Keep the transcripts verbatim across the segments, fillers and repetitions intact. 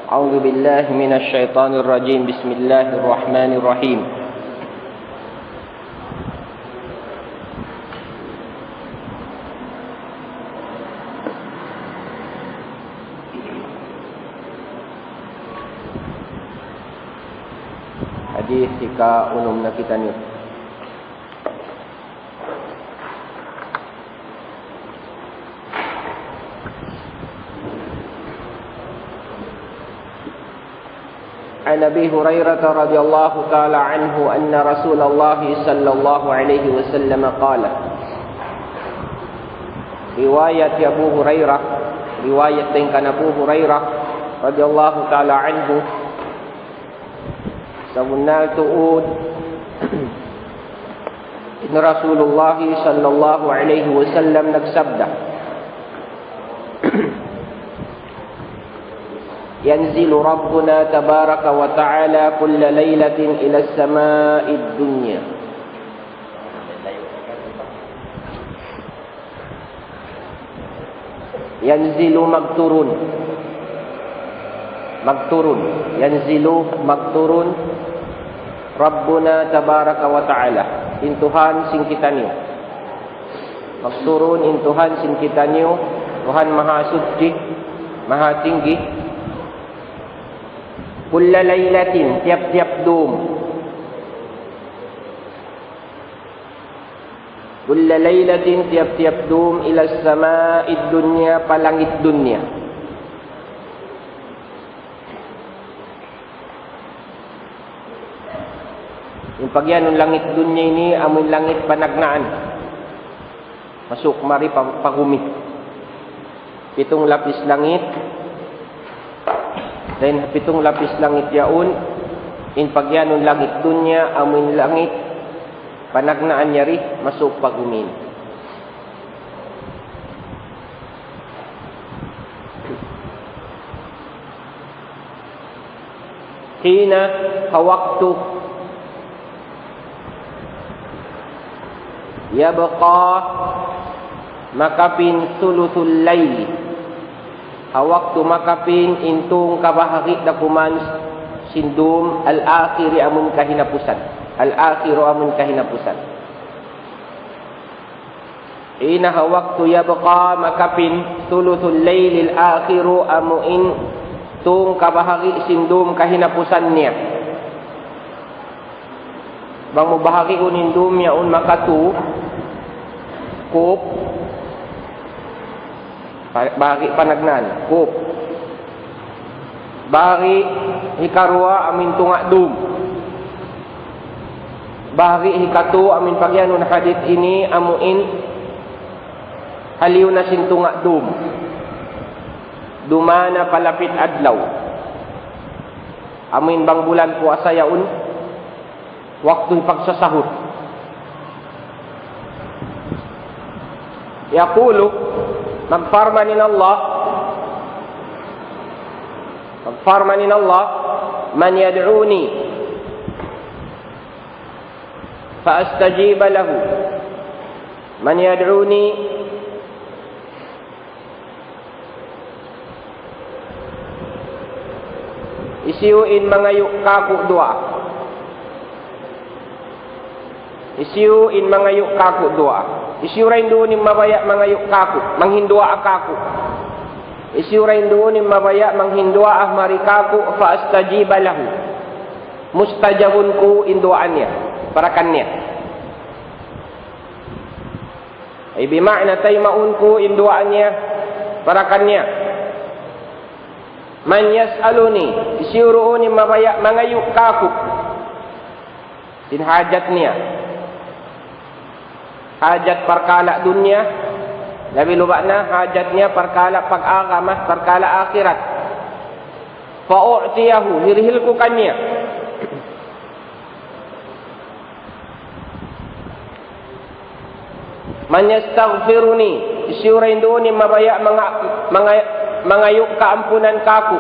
أعوذ بالله من الشيطان الرجيم. بسم الله الرحمن الرحيم. Hadith hika-unum na kitaniyu. عن أبي هريرة رضي الله تعالى عنه أن رسول الله صلى الله عليه وسلم قال. Riwayat Abu Hurairah, riwayat dayn kan Abu Hurairah radiyallahu ta'ala anhu, sabunnal tuud in Rasulullah sallallahu alayhi wasallam nagsabda, ينزل ربنا تبارك وتعالى كل ليلة إلى السماء الدنيا. Yanzilu, magturun. Magturun. Yanzilu, magturun. Rabbuna tabaraka wa ta'ala. In Tuhan sin kitaniyu. Magturun in Tuhan sin kitaniyu. Tuhan Mahasuchi, Mahatinggi. Kulla laylatin, tiyap-tiyap dum. Kulla laylatin, tiyap-tiyap dum, ila sama'id dunya, pa langit dunya. In pagiyanun langit dunya ini, amu in langit panagnaan. Masuk mari pa, pa gumi. Pitung lapis langit. Dayn ha pitung lapis langit yaun, in pagiyanun langit dunya, amu in langit panagnaan yari, masuk pa gumi. Hina, ha waktu, yabqa, makapin, thuluthul layli. Ha waktu makapin in tūng kabahagi' dakuman sin dum, al-akhiri, amun kahinapusan. Al-akhiru, amun kahinapusan. Hina, ha waktu, yabqa, makapin, thuluthul laylil akhiru, amu in tūng kabahagi' sin dum kahinapusan niya. Bang mu bahagiun in dum yaun maka tū, kūp, pa-, bahagi' panagnaan, kūp. Bahagi' hikaruwa amu in tunga' dum. Bahagi' hikatū amu in pagiyanun hadith ini amu in haliyu na sin tunga' dum. Dumana palapit adlaw. Amu in bang bulan puasa yaun. Waktu hipagsasahur. Yaqulu, magparman in Allah, magparman in Allah, من يدعوني فأستجيب له. من يدعوني Hisiyu in mangayu' kāku' duwaa? Hisiyu in mangayu' kāku' duwaa? Hisiyu ra in duun in mabaya' mangayu' kāku', manghinduwaa kāku'? Hisiyu ra in duun in mabaya' manghinduwaa mari kāku', فأستجيب له. Mustajabun ku in duwaa niya, para kaniya. Ay, bima'na taymaun ku in duwaa niya para kaniya. من يسألني, hisiyu duun in mabaya' mangayu' kāku' sin hajat niya. Hajat parkala' dunya, labi luba' na hajat niya parkala' pag-agama, parkala' akhirat. فأعطيه, hirihil ku kaniya. من يستغفرني, hisiyu ra in duun in mabaya' manga-, manga-, mangayu' kaampunan kāku',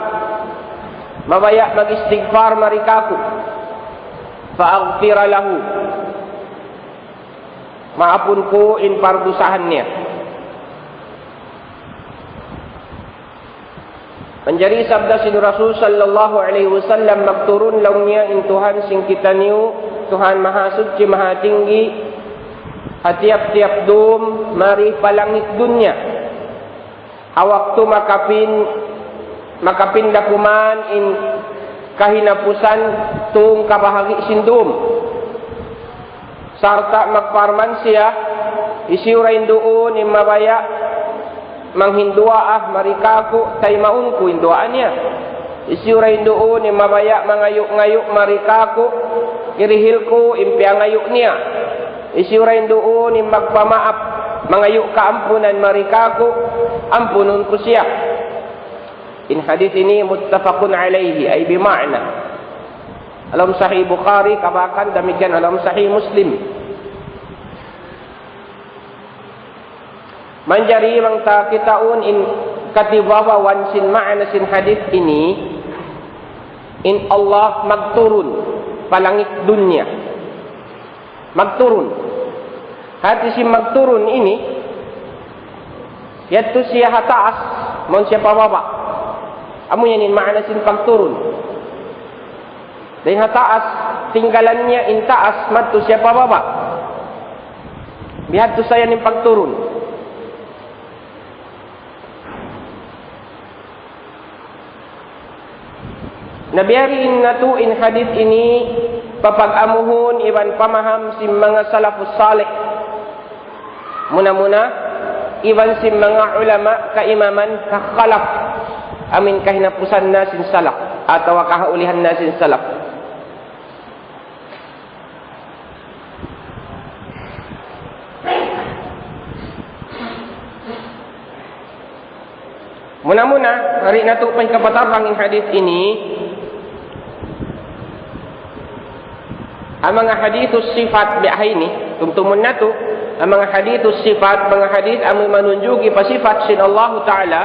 mabaya' mag-istighfar mari kāku', فأغفر له, maapun ku in pardusahan niya. Manjari sabda sin Rasul sallallahu alayhi wasallam, magturun laung niya in Tuhan sin kitaniyu, Tuhan Mahasuchi Mahatinggi, ha tiyap-tiyap dum mari pa langit dunya. Ha waktu makapin-, makapinda kuman in kahinapusan tung kabahagi' sin dum. Sarta' magparman siya, hisiyu ra in duun in mabaya' manghinduwaa mari kāku', taymaun ku in duwaa niya. Hisiyu ra in duun in mabaya' mangayu'-ngayu' mari kāku', hirihil ku in piyangayu' niya. Hisiyu ra in duun in magpamaap, mangayu' kaampunan mari kāku', ampunun ku siya. In hadith ini muttafaqun alayhi, ay bima'na. Ha lawm Sahih Bukhari, kabakan damikkiyan ha lawm Sahih Muslim. Manjari bang ta kitaun in katibabawan sin ma'na sin hadith ini, in Allah magturun pa langit dunya. Magturun. Hati sin magturun ini, yadtu siya ha taas, mawn siya pa baba'. Amu yan in ma'na sin pagturun. Dayn ha taas, tinggalan niya in taas, madtu siya pa baba'. Bihadtu sa yan in pagturun. Na biya' diin natu' in hadith ini papag-amuhun iban pamaham sin manga salafus salih. Muna-muna, iban sin manga ulama kaimaman kakhalaf. Amu in kahinapusan na sin salaf, atawa kahaulihan na sin salaf. Muna-muna, mari natu' pa hikapatarrang in hadith ini. Amu in hadithus sifat biya' ha ini, tumtumun natu', amu in hadithus sifat, manga hadith amu manunjuki pa sifat sin Allahu Ta'ala,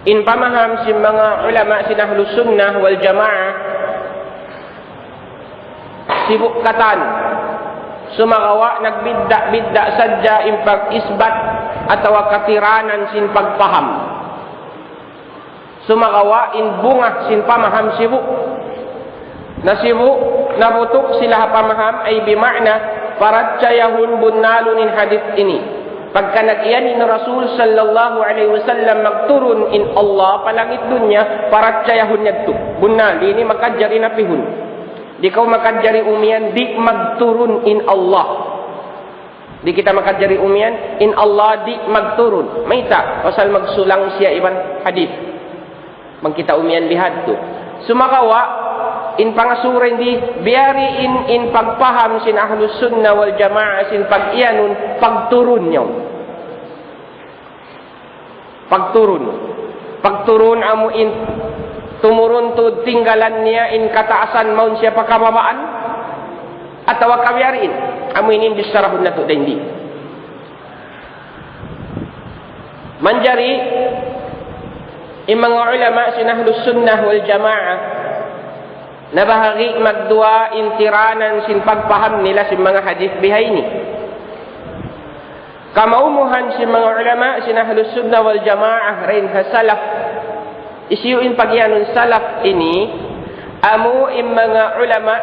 in pamaham sin manga ulama sin Ahlus Sunnah wal Jamaah, sibu' katan. Sumagawa' nagbidda'-bidda' sadja in pag-isbat atawa katiranan sin pagpaham. Sumagawa' in bunga sin pamaham sibu'. Na sibu', nabutuk sila ha pamaham, ay bima'na, parachayahun bunnalun in hadith ini. Pagka nag-iyan in Rasul sallallahu alayhi wasallam magturun in Allah pa langit dunya, parachayahun yadtu. Bunnal, di' ini makajari napihun. Di' kaw makajari umiyan, di' magturun in Allah. Di' kita makajari umiyan, in Allah di' magturun. Mayta', pasal magsulang siya iban hadith. Bang kita umiyan bihadtu. Sumagawa', in pangasuran di', biya' diin in pagpaham sin Ahlus Sunnah wal Jamaah sin pag-iyanun, pagturun niya. Pagturun. Pagturun amu in tumurun tuud tinggalan niya in kataasan mawn siya pa kababaan. Atawa ka biya' diin. Amu ini in bissarahun natu' dayn di. Manjari, in manga ulama sin Ahlus Sunnah wal Jamaah, nabahagi' magduwa in tiranan sin pagpaham nila sin manga hadith bihaini. Kamaumuhan sin manga ulama sin Ahlus Sunnah wal Jamaah dayn ha salaf. Hisiyu in pagiyanun salaf ini, amu in manga ulama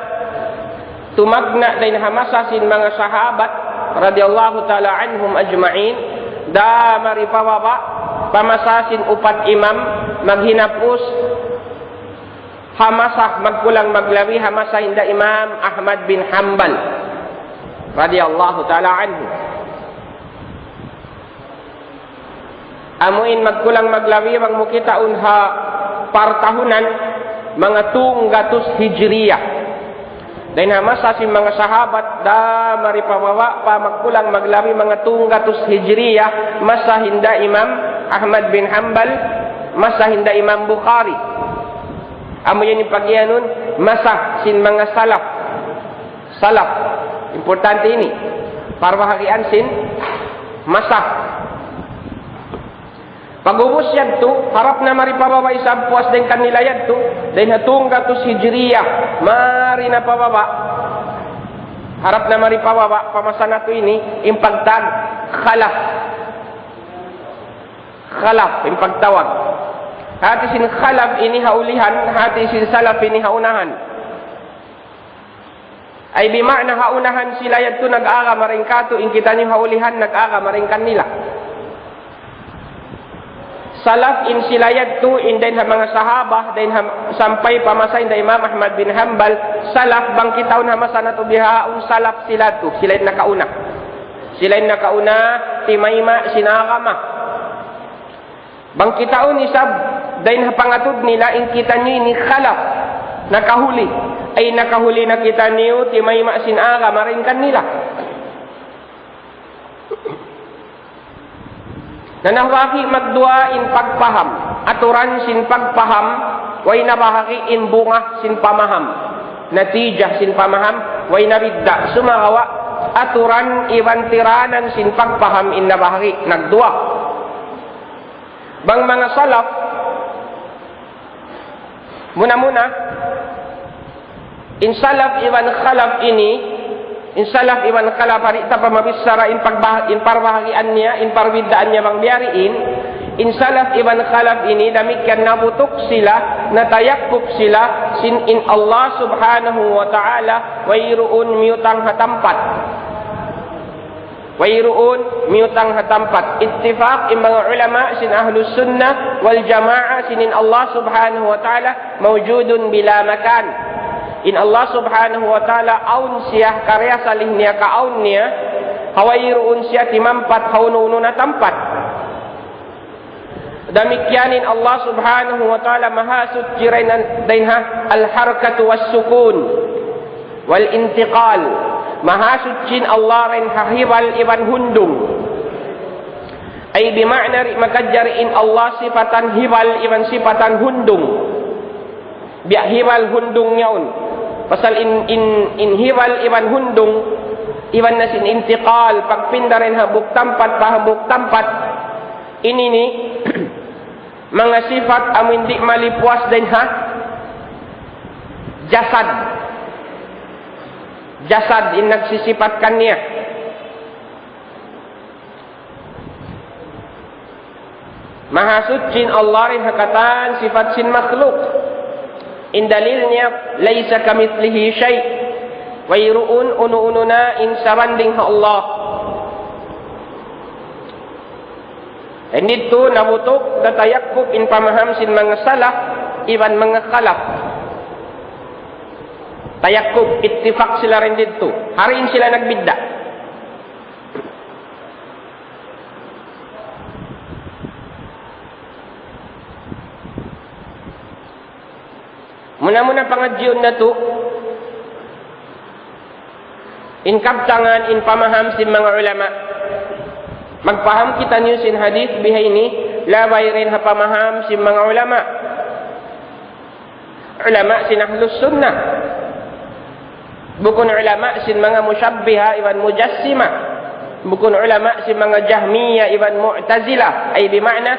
tumagna' dayn ha masa sin manga sahabat radiyallahu ta'ala anhum ajma'in, da mari pababa', pa masa sin upat imam maghinapus, ha masa magkulang maglabi, ha masa hinda Imam Ahmad bin Hanbal radiyallahu ta'ala anhu. Amu in magkulang maglabi bang mu kitaun ha partahunan manga tunggatus Hijriyah. Dayn ha masa sin manga sahabat, da mari pababa', pa magkulang maglabi manga tunggatus Hijriyah, masa hinda Imam Ahmad bin Hanbal, masa hinda Imam Bukhari. Amu yan in pagiyanun, masa sin manga salaf. Salaf. Importante ini. Parbahagian sin masa. Pag'ubus yadtu, harap na mari pababa' isab puas dayn kanila yadtu, dayn ha tunggatus Hijriyah, mari na pababa'. Harap na mari pababa', pa masa natu' ini, in pagtag, khalaf. Khalaf, in pagtawag. Hati sin khalaf ini ha ulihan, hati sin salaf ini ha unahan. Ay bima'na ha unahan sila yadtu nag-agama dayn kātu', in kitaniyu ha ulihan nag-agama dayn kanila. Salaf in sila yadtu, in dayn ha manga sahaba, dayn ha, sampay pa masa hinda Imam Ahmad bin Hanbal, salaf bang kitaun ha masa natu' bihaun salaf sila yadtu, sila in nakauna. Sila in nakauna, timayma' sin agama. Bang kitaun isab, dayn ha pangatud nila in kitaniyu ini khalaf, nakahuli. Ay nakahuli na kitaniyu, timayma' sin agama dayn kanila. Na nabahagi' magduwa in pagpaham, aturan sin pagpaham, way nabahagi' in bunga sin pamaham, natija sin pamaham, way nabidda', sumagawa', aturan iban tiranan sin pagpaham in nabahagi', nagduwa. Bang manga salaf, muna-muna, in salaf iban khalaf ini, in salaf iban khalaf, hari ta pa mabichara in pagbah-, in parbahagian niya, in parbiddaan niya bang biya' diin, in salaf iban khalaf ini, damikkiyan nabutuk sila, natayakkuf sila, sin in Allah Subhanahu wa Ta'ala, wayruun miyutang ha tampat. Wayruun miyutang ha tampat. Ittifaq in manga ulama sin Ahlus Sunnah wal Jamaah sin in Allah Subhanahu wa Ta'ala mawjudun bila makan. In Allah Subhanahu wa Ta'ala awn siya karna' salih niya kaawn niya, ha wayruun siya timampat ha unu-unu na tampat. Damikkiyan in Allah Subhanahu wa Ta'ala mahasuchi dayn ha al-harakatu was-sukun wal-intiqal. Mahasuchi in Allah dayn ha hibal iban hundung. Ay bima'na di' makajari in Allah sipatan hibal iban sipatan hundung. Biya' hibal hundung yaun. Pasal in, in, in hibal iban hundung, iban na sin intiqal, pagpinda dayn ha hambuuk tampat pa hambuuk tampat. Ini ini, manga sipat amu in di' malipuas dayn ha jasad. Jasad in nagsisipat kaniya. Mahasuchi in Allah dayn ha katan sipat sin makhluk. In dalil niya, ليس كمثله شيء. Wayruun unu-unu na in sabanding ha Allah. Dayn didtu nabutuk, natayakkuf in pamaham sin manga salaf iban manga khalaf. Tayakkuf, ittifaq sila dayn didtu. Hari in sila nagbidda'. Muna-muna pangadjiun natu', in kabtangan, in pamaham sin manga ulama. Magpaham kitaniyu sin hadith bihaini, labay dayn ha pamaham sin manga ulama. Ulama sin Ahlus Sunnah. Bukun ulama sin manga mushabbiha iban mujassima. Bukun ulama sin manga Jahmiya iban Mu'tazila. Ay bima'na,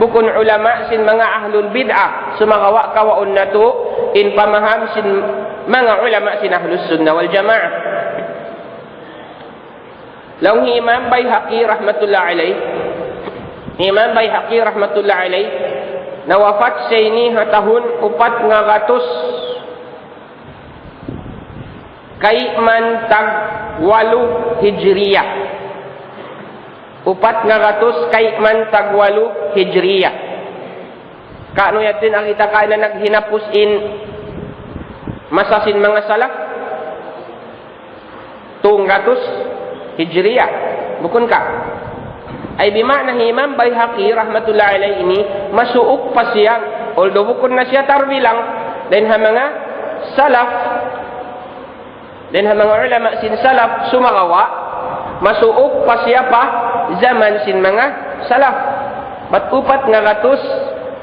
bukun ulama sin manga ahlul bid'ah. Sumagawa' kawaun natu' in pamaham sin manga ulama sin Ahlus Sunnah wal Jamaah. Laung hi Imam Bayhaqi rahmatullah alayh. Imam Bayhaqi rahmatullah alayh, nawapat siya ini ha tahun upat ngagatus kayman tag walu Hijriya. Upat ngagatus kayman tag walu Hijriya. Kaunu yadtu in kita kaina naghinapus in masa sin manga salaf? Tunggatus Hijriya. Bukun ka? Ay bima'na hi Imam Bayhaqi rahmatullah alayh ini masuuk pa siya, although bukun na siya tarbilang dayn ha manga salaf, dayn ha manga ulama sin salaf, sumagawa' masuuk pa siya pa jaman sin manga salaf. Bat upat ngagatus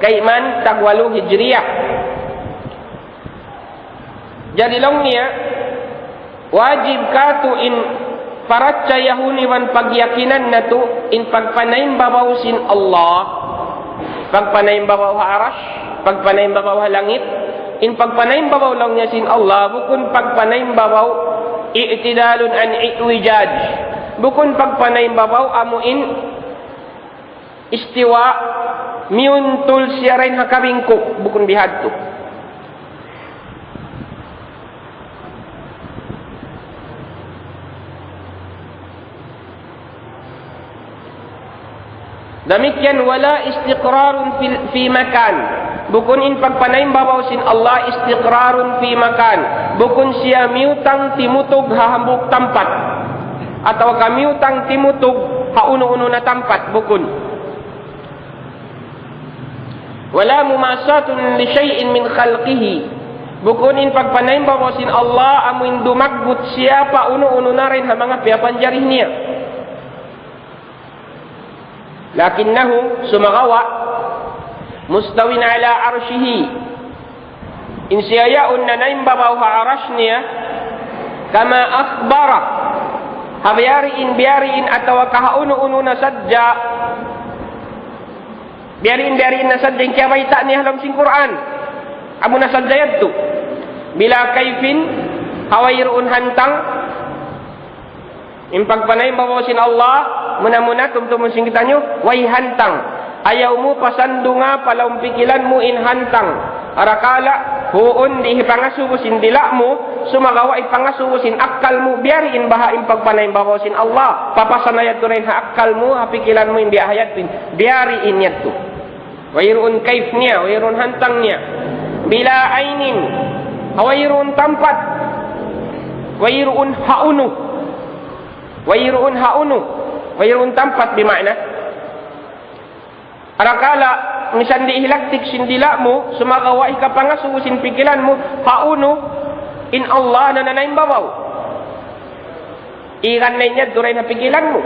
kayman tag walu Hijriya. Jadi laung niya, wajib katu' in parachayahun iban pagyakinan natu' in pagpanaimbabaw sin Allah. Pagpanaimbabaw ha Arash, pagpanaimbabaw ha langit. In pagpanaimbabaw laung niya sin Allah, bukun pagpanaimbabaw i'tidalun an i'wijaj. Bukun pagpanaimbabaw amu in Istiwa, miyuntul siya dayn ha kabingkuk, bukun bihadtu. Damikkiyan, ولا استقرار في, في مكان. Bukun in pagpanaimbabaw sin Allah استقرار في مكان. Bukun siya miyutang timutug ha hambuuk tampat. Atawa ka miyutang timutug ha unu-unu na tampat. Bukun. ولا مماساة لشيء من خلقه. Bukun in pagpanaimbabaw sin Allah amuin dumagbut siya pa unu-unu na dayn ha manga piyapanjari niya. لكنه, sumagawa', مستو على عرشه. In siya yaun nanaimbabaw ha arash niya, كما أخبر. Ha biyadiin, biyadiin atawa ka ha unu-unu na sadja. Biyadiin, biyadiin na sadja in kiyabayta' niya ha lawm sin Qur'an. Amu na sadja yadtu. بلا كيف, ha wayruun hantang. In pagpanaimbabaw sin Allah, muna-muna tumtumun sin kitaniyu, way hantang. Ayaw mu pasandunga pa lawm pikilan mu in hantang. Arakala', huun di' hipangasubu sin dila' mu, sumagawa' hipangasubu sin akkal mu, biyadiin baha' in pagpanaimbabaw sin Allah. Papasa na yadtu dayn ha akkal mu, ha pikilan mu, in biya' ha yadtu, biyadiin yadtu. Wayruun kayf niya, wayruun hantang niya. بلا عين, ha wayruun tampat. Wayruun ha unu. Wayruun ha unu. Wayruun tampat bima'na. Arakala', misan di' hilaktik sin dila' mu, sumagawa' hikapangasubu sin pikilan mu, ha unu, in Allah na nanaimbabaw. Igan na in yadtu dayn ha pikilan mu.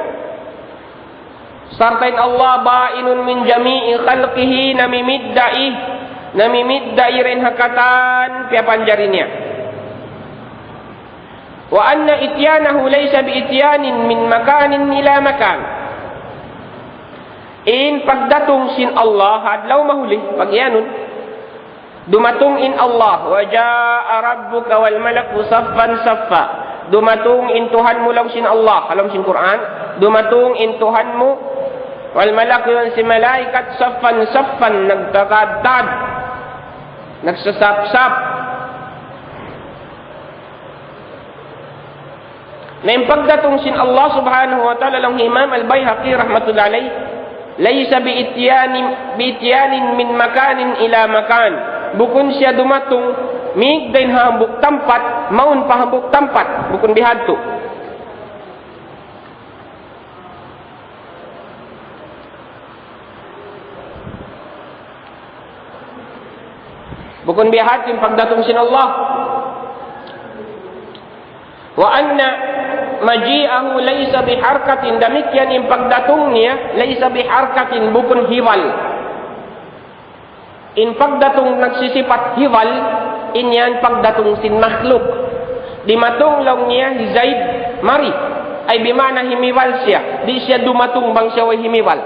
Sarta' in Allah بائن من جميع خلقه, namimidda' hi, namimidda' hi dayn ha katan piyapanjari niya. وأن إتيانه ليس بإتيان من مكان إلى مكان. In pagdatung sin Allah ha adlaw mahuli, pagiyanun, dumatung in Allah, وجاء ربك والملك صفا صفا. Dumatung in Tuhan mu laung sin Allah, ha lawm sin Qur'an, dumatung in Tuhan mu, والملك, iban sin malaikat, صفا صفا, nagtagad-tagad, nagsasap-sap. Na in pagdatung sin Allah Subhanahu wa Ta'ala, laung Imam Al-Bayhaqi rahmatullahi alayh, ليس بإتيان, بإتيان من مكان إلى مكان. Bukun siya dumatung, mīg dayn ha hambuuk tampat, mawn pa hambuuk tampat. Bukun bihadtu. Bukun biya' hādtu in pagdatung sin Allah. وأن مجيئه ليس بحركة, damikkiyan in pagdatung niya, ليس بحركة, bukun hiwal. In pagdatung nagsisipat hiwal, in yan pagdatung sin makhluk. Dimatung laung niya hi Zaid mari. Ay bima'na himiwal siya. Di' siya dumatung bang siya way himiwal.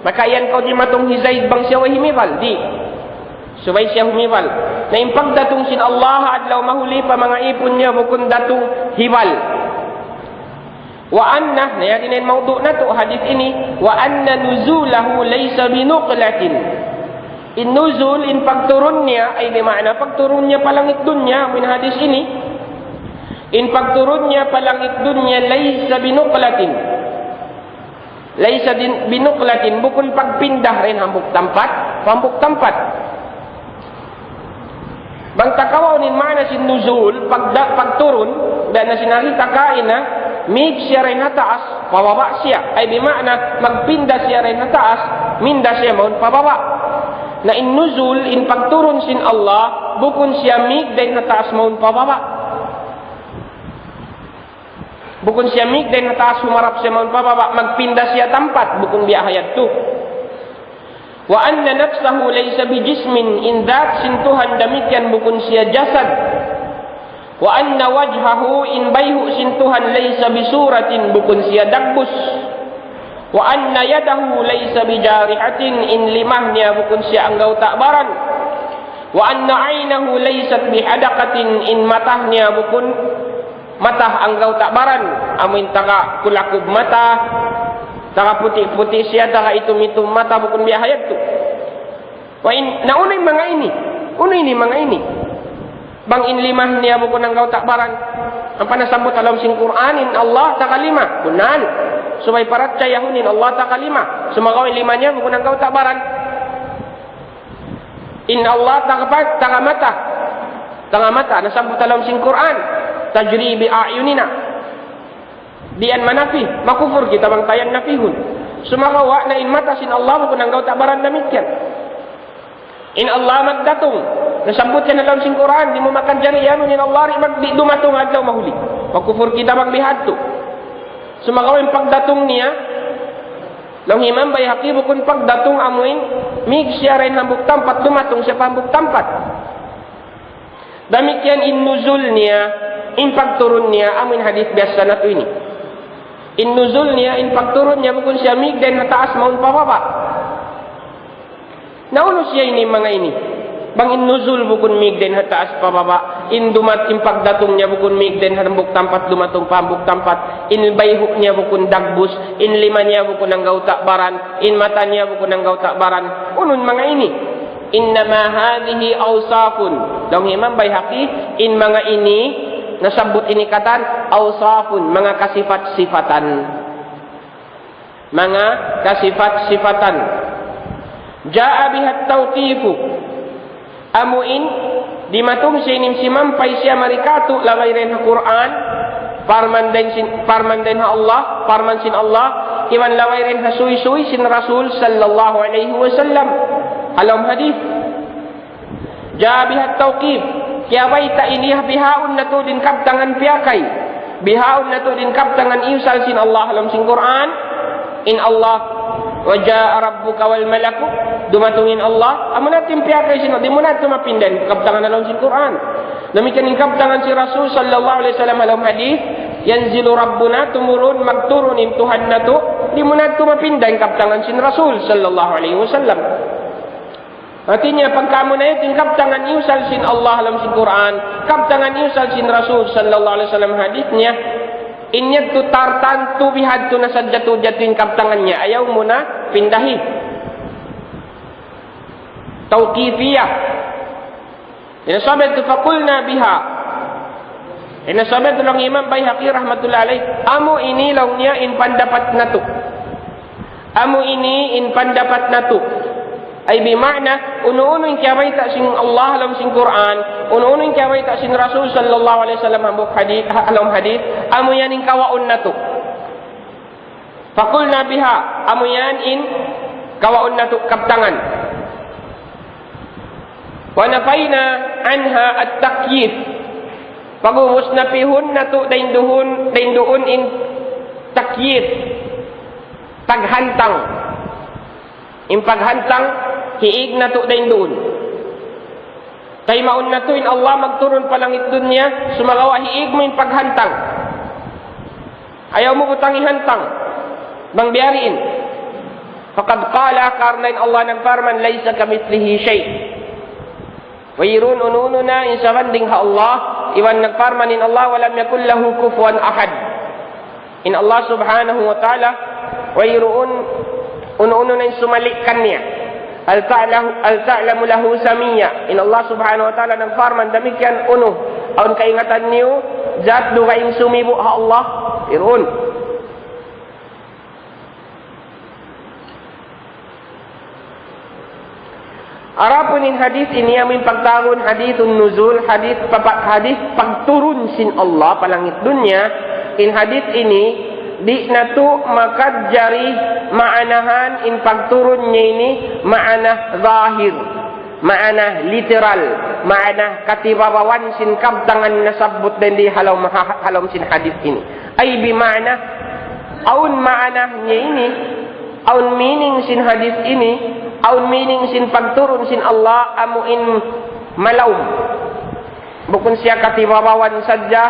Maka yan kaw dimatung hi Zaid bang siya way himiwal. Di'. Subay siya humiwal. Na in pagdatung sin Allah adlaw mahuli pa manga īpun niya bukun datung hiwal. وأن, na yari na in mawdu' natu' hadith ini, وأن نزوله ليس بنقلة. In nuzul, in pagturun niya, ay bima'na pagturun niya pa langit dunya, amu in hadith ini. In pagturun niya pa langit dunya, ليس بنقلة. ليس بن-, بنقلة, bukun pagpinda dayn hambuuk tampat pa hambuuk tampat. Bang ta kawaun in maana sin nuzul, pagda-, pagturun, biya' na sin nakita' ta kaina, mīg siya dayn ha taas, pababa' siya. Ay bima'na, magpinda siya dayn ha taas, minda siya mawn pababa'. Na in nuzul, in pagturun sin Allah, bukun siya mīg dayn ha taas mawn pababa'. Bukun siya mīg dayn ha taas humarap siya mawn pababa', magpinda siya tampat, bukun biya' ha yadtu. وأن نفسه ليس بجسم, in dhat sin Tuhan damikkiyan bukun siya jasad. وأن وجهه, in bayhu' sin Tuhan, ليس بصورة, bukun siya dagbus. وأن يده ليس بجارحة, in lima niya bukun siya anggawta' baran. وأن عينه ليست بحدقة, in mata niya bukun mata anggawta' baran, amu in taga kulakub mata, Taga puti'-puti' siya, taga itum-itum mata, bukun biya' ha yadtu. Wa in, na unu in manga ini? Unu ini manga ini? Bang in lima niya bukun anggawta' baran. Ampa nasabbut ha lawm sin Qur'an, in Allah taga lima. Bunnal. Subay parachayahun in Allah taga lima. Sumagawa' in lima niya bukun anggawta' baran. In Allah taga pa-, taga mata. Taga mata, nasabbut ha lawm sin Qur'an. تجري بأعيننا. Di' yan manafi, makufur kita bang ta yan nafihun. Sumagawa' na in mata sin Allah bukun anggawta' baran damikkiyan. In Allah magdatung. Nasabbut yan ha lawm sin Qur'an, di' mu makanjari iyanun in Allah di' mag-, di' dumatung adlaw mahuli. Makufur kita bang biya' hādtu. Sumagawa' in pagdatung niya, laung Imam Bayhaqi bukun pagdatung amuin, mīg siya dayn hambuuk tampat, dumatung siya pa hambuuk tampat. Damikkiyan in nuzul niya, in pagturun niya, amuin hadith biyassa natu' ini. In nuzul niya, in pagturun niya, bukun siya mīg dayn ha taas mawn pa baba'. Na unu siya ini manga ini? Bang in nuzul bukun mīg dayn ha taas pa baba', in dumat-, in pagdatung niya bukun mīg dayn ha hambuuk tampat, dumatung pa hambuuk tampat, in bayhu' niya bukun dagbus, in lima niya bukun anggawta' baran, in mata niya bukun anggawta' baran. Unu in manga ini? إنما هذه أوصاف. Laung Imam Bayhaqi, in manga ini, nasabbut ini katan, أوصاف, manga kasipat-sipatan. Manga kasipat-sipatan. جاء بها التوقيف. Amuin, dimatung siya ini simampay siya mari katu', laway dayn ha Qur'an, parman dayn sin, parman dayn ha Allah, parman sin Allah, iban laway dayn ha suysuy sin Rasul sallallahu alayhi wasallam. Ha lawm hadith. جاء بها التوقيف. Kiyabayta' ini bihaun natu' in kabtangan piyakay. Bihaun natu' in kabtangan iyusal sin Allah ha lawm sin Qur'an. In Allah, وجاء ربك والملك. Dumatung in Allah, amu na in piyakay sin, di' mu na mapinda in kabtangan ha lawm sin Qur'an. Damikkiyan in kabtangan sin Rasul sallallahu alayhi wasallam ha lawm hadith, ينزل ربنا, tumurun, magturun in Tuhan natu', di' mu na mapinda in kabtangan sin Rasul sallallahu alayhi wasallam. Hāti niya, pagka amu na yan in kabtangan iyusal sin Allah ha lawm sin Qur'an, kabtangan iyusal sin Rasul sallallahu alayhi wasallam hadith niya, in yadtu tartantu bihadtu na sadja tuud yadtu in kabtangan niya, ayaw mu na pindahi. Tawqifiyah. In sabab yadtu, فقلنا بها. In sabab yadtu laung Imam Bayhaqi rahmatullahi alayh, amu ini laung niya in pandapat natu'. Amu ini in pandapat natu'. Ay bima'na, unu-unu in kiyabayta' sin Allah ha lawm sin Qur'an, unu-unu in kiyabayta' sin Rasul sallallahu alayhi wasallam ha lawm hadith, ha lawm hadith, amu yan in kawaun natu'. فقلنا بها, amu yan in kawaun natu' kabtangan. ونفينا عنها التكييف. Pag'ubus, napihun natu' dayn duun, dayn duun in takyif. Paghantang. In paghantang, hiig natu' dayn duun. Taymaun natu' in Allah magturun pa langit dunya, sumagawa' hiig mu in paghantang. Ayaw mu butang hantang. Bang biya' diin. فقد قال, karna' in Allah nagparman, ليس كمثله شيء. Wayruun unu-unu na in sabanding ha Allah, iban nagparman in Allah, ولم يكن له كفوا أحد. In Allah subhanahu wa ta'ala, wayruun unu-unu na in sumali' kaniya. هل تعلم، هل تعلم له سميا. In Allah subhanahu wa ta'ala nagparman damikkiyan unu. Awn kaingatan niyu, zat dugaing sumibu' ha Allah. Wayruun. Adapun in hadith ini, amu in pagtawagun hadithun nuzul, hadith papa-, hadith pagturun sin Allah pa langit dunya. In hadith ini, di' natu' makajari maanahan in pagturun niya ini maana zahir, maana literal, maana katibabawan sin kabtangan nasabbut dayn di ha lawm ha-, ha lawm sin hadith ini. Ay bima'na, awn maana niya ini, awn meaning sin hadith ini, awn meaning sin pagturun sin Allah, amu in malawm. Bukun siya katibabawan sadja,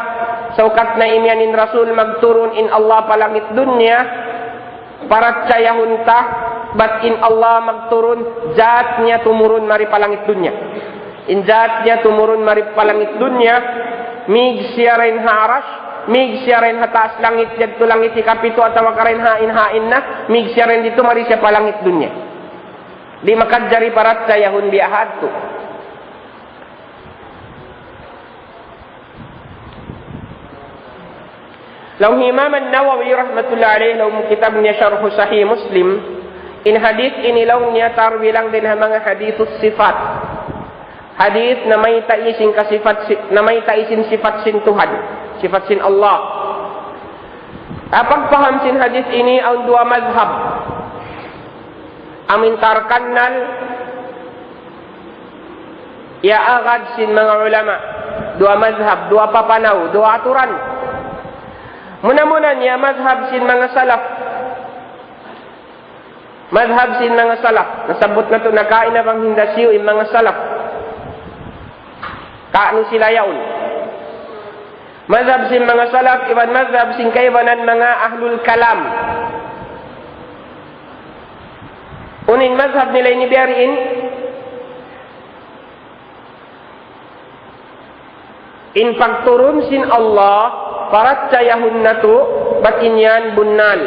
saukat na imiyan in Rasul magturun in Allah pa langit dunya, parachayahun ta, bat in Allah magturun, zat niya tumurun mari pa langit dunya. In zat niya tumurun mari pa langit dunya, mīg siya dayn ha Arash, Mīg siya dayn ha taas langit, yadtu langit hikapitu atawa ka dayn hain-hain na, mīg siya dayn didtu mari siya pa langit dunya. Di' makajari parachayahun biya' hadtu. Laung hi Imam An-Nawawi rahmatullahi alayhi, laung kitab niya Sharh Sahih Muslim, in hadith ini laung niya tarbilang dayn ha manga hadithus sifat. Hadith namayta' sin kasifat si-, namayta' sin sifat sin Tuhan, sifat sin Allah. Ha pagpaham sin hadith ini awn duwa madhab. Amu in tarkannal iyaagad sin manga ulama. Duwa madhab, duwa papanaw, duwa aturan. Muna-muna niya madhab sin manga salaf. Madhab sin manga salaf. Nasabbut natu' na kaina bang hinda siyu in manga salaf. Kaunu sila yaun? Madhab sin manga salaf, iban madhab sin kaibanan manga ahlul kalam. Unu in madhab nila ini biya' diin? In pagturun sin Allah, parachayahun natu', bat in yan bunnal.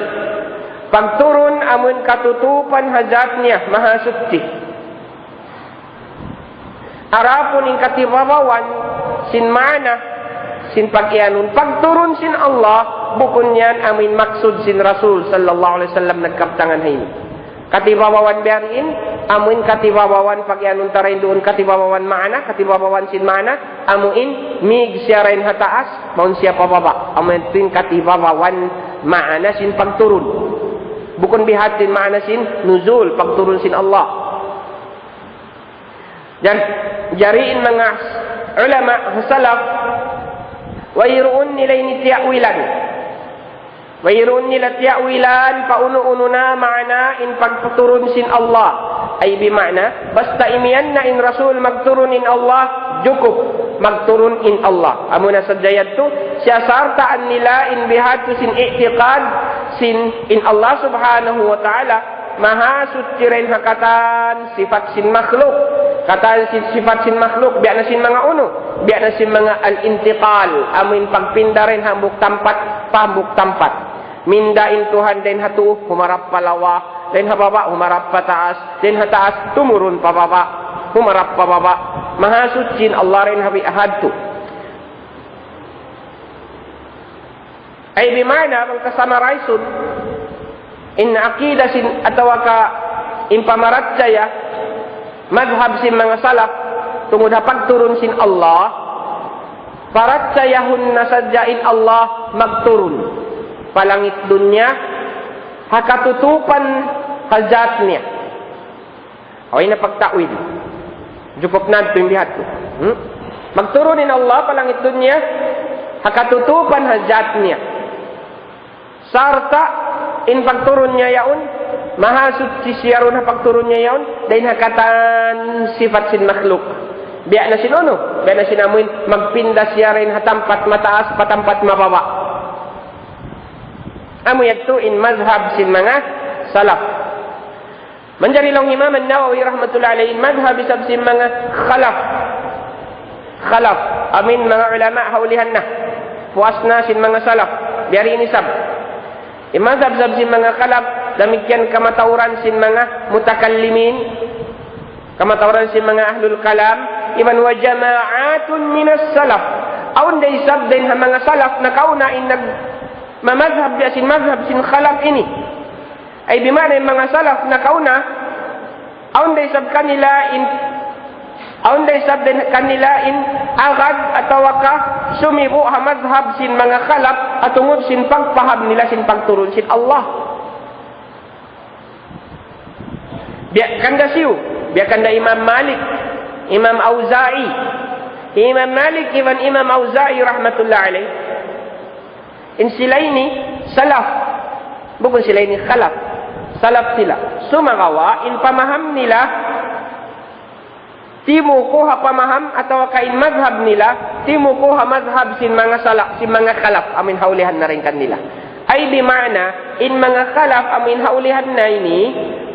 Pagturun amun katutupan ha zat niya, mahasuchi. Adapun in katibabawan sin maana sin pag-iyanun pagturun sin Allah, bukun yan amu in maksud sin Rasul sallallahu alayhi wasallam nagkabtangan ha ini. Katibabawan biya' diin, amu in katibabawan pag-iyanun ta dayn duun katibabawan maana, katibabawan sin maana, amu in mīg siya dayn ha taas, mawn siya pa baba'. Amu in katibabawan maana sin pagturun. Bukun biya' sin maana sin nuzul, pagturun sin Allah. Jar-, jari in manga ulama salaf, wayruun nila ini tiya'wilan. Wayruun nila tiya'wilan pa unu-unu na maana in pagturun sin Allah. Ay bima'na, basta imiyan na in Rasul magturun in Allah, jukup magturun in Allah. Amuna sadja yadtu, siyasartaan nila in bihadtu sin i'tiqad sin in Allah subhanahu wa ta'ala, mahasuchi dayn ha katan sifat sin makhluk. Katan sin sifat sin makhluk, biya' na sin manga unu, biya' na sin manga al-intiqal, amu in pagpinda dayn ha hambuuk tampat pa hambuuk tampat. Minda in Tuhan dayn ha tuu, humarap pa lawa, dayn ha baba', humarap pa taas, dayn ha taas, tumurun pa baba', humarap pa baba'. Mahasuchi in Allah dayn ha bihadtu. Ay bima'na, bang ta-summarize-un, in aqida sin, atawa ka in pamarachaya, madhab sin manga salaf, tungud ha pagturun sin Allah, parachayahun na sadja in Allah magturun pa langit dunya, ha katutupan ha zat niya. Way na pagta'wil. Jukup na tuud in bihadtu. Hmm? Magturun in Allah pa langit dunya, ha katutupan ha zat niya. Sarta' in pagturun niya yaun, mahasuchi siya duun ha pagturun niya yaun, dayn ha katan sifat sin makhluk. Biya' na sin unu, biya' na sin amuin, magpinda siya dayn ha tampat mataas pa tampat mababa'. Amu yadtu in madhab sin manga salaf. Manjari laung Imam An-Nawawi rahmatullahi alayhi, madhab isab sin manga khalaf. Khalaf, amuin manga ulama ha ulihan na. Puas na sin manga salaf. Biya' diin isab. In madhab isab sin manga khalaf, damikkiyan kamatauran sin manga mutakallimin, kamatauran sin manga ahlul kalam, iban wa jama'atun minas salaf. Awn da isab dayn ha manga salaf nakauna in nagmamadhab biya' sin madhab sin khalaf ini. Ay bima'na in manga salaf nakauna, awn da isab kanila in, awn da isab dayn kanila in agad atawa ka sumibu' ha madhab sin manga khalaf, ha tungud sin pagpaham nila sin pagturun sin Allah. Biya' kanda siyu, biya' kanda Imam Malik, Imam Awza'i. Imam Malik iban Imam Awza'i rahmatullah alayh. In sila ini salaf. Bukun sila ini khalaf. Salaf sila. Sumagawa', in pamaham nila, timuku' ha pamaham atawa ka in madhab nila, timuku' ha madhab sin manga salaf, sin manga khalaf, amuin ha ulihan na dayn kanila. Ay bima'na, in manga khalaf, amuin ha ulihan na ini,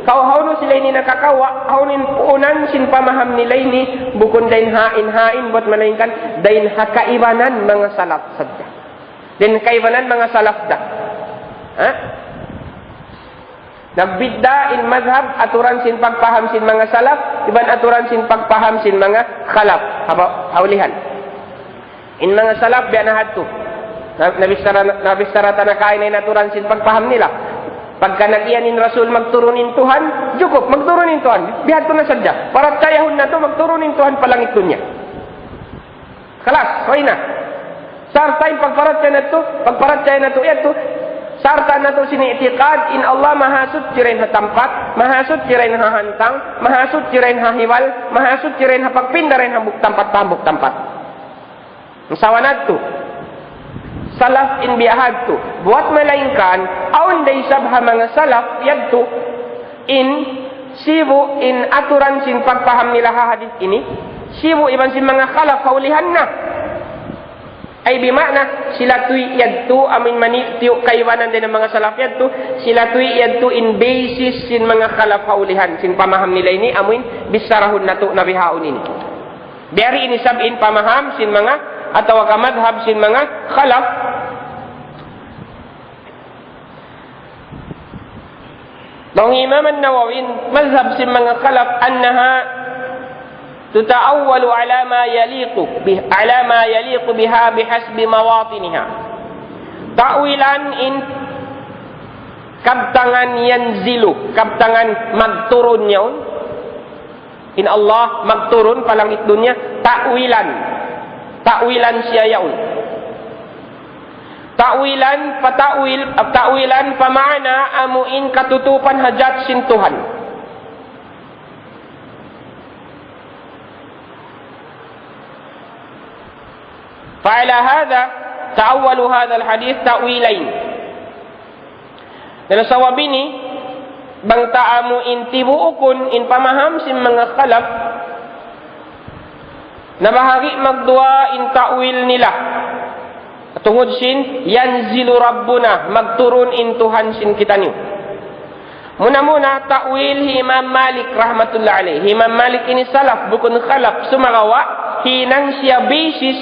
kaw hawnu sila ini nakakawa', hawnu in puunan sin pamaham nila ini, bukun dayn hain-hain buwat malaingkan, dayn ha kaibanan manga salaf sadja. Dayn kaibanan manga salaf da. Ha? Nagbidda' in madhab aturan sin pagpaham sin manga salaf, iban aturan sin pagpaham sin manga khalaf. Apa, ha ulihan. In manga salaf biya' na hadtu. Na, nabichara, nabichara ta na kaina in aturan sin pagpaham nila. Pagka nag-iyan in Rasul magturun in Tuhan, jukup, magturun in Tuhan. Biya' hadtu na sadja. Parachayahun natu', magturun in Tuhan pa langit dunya. Khalas, way na. Sarta' in pagparachaya natu', pagparachaya natu' yadtu, sarta' natu' sin i'tiqad, in Allah mahasuchi dayn ha tampat, mahasuchi dayn ha hantang, mahasuchi dayn ha hibal, mahasuchi dayn ha pagpinda dayn ha hambuuk tampat pa hambuuk tampat. Masawa natu'. Salaf in biya' hadtu. Buwat malaingkan, awn da isab ha manga salaf yadtu, in sibu' in aturan sin pagpaham nila ha hadith ini, sibu' iban sin manga khalaf ha ulihan na. Ay bima'na, sila tuud yadtu, amuin mani-, tiyu' kaibanan dayn ha manga salaf yadtu, sila tuud yadtu in basis sin manga khalaf ha ulihan, sin pamaham nila ini, amuin bicharahun natu' na bihaun ini. Biya' diin isab in pamaham sin manga, atawa ka madhab sin manga khalaf. Laung Imam An-Nawawi, madhab sin manga khalaf, أنها تتأول على ما يليق به، على ما يليق بها بحسب مواطنها. Ta'wilan in kabtangan ينزل, kabtangan magturun yaun. In Allah magturun pa langit dunya, ta'wilan. Ta'wilan siya yaun. Ta'wilan, pa ta'wil, ta'wilan pa maana amuin katutupan ha jat sin Tuhan. فعلى هذا تأولوا هذا الحديث تأويلين. Dayn ha sabab ini, bang ta amuin tibuukun in pamaham sin manga khalaf, nabahagi' magduwa in ta'wil nila. Tungud sin, ينزل ربنا, magturun in Tuhan sin kitaniyu. Muna-muna, ta'wil hi Imam Malik rahmatullah alayh. Hi Imam Malik ini salaf, bukun khalaf. Sumagawa', hinang siya basis,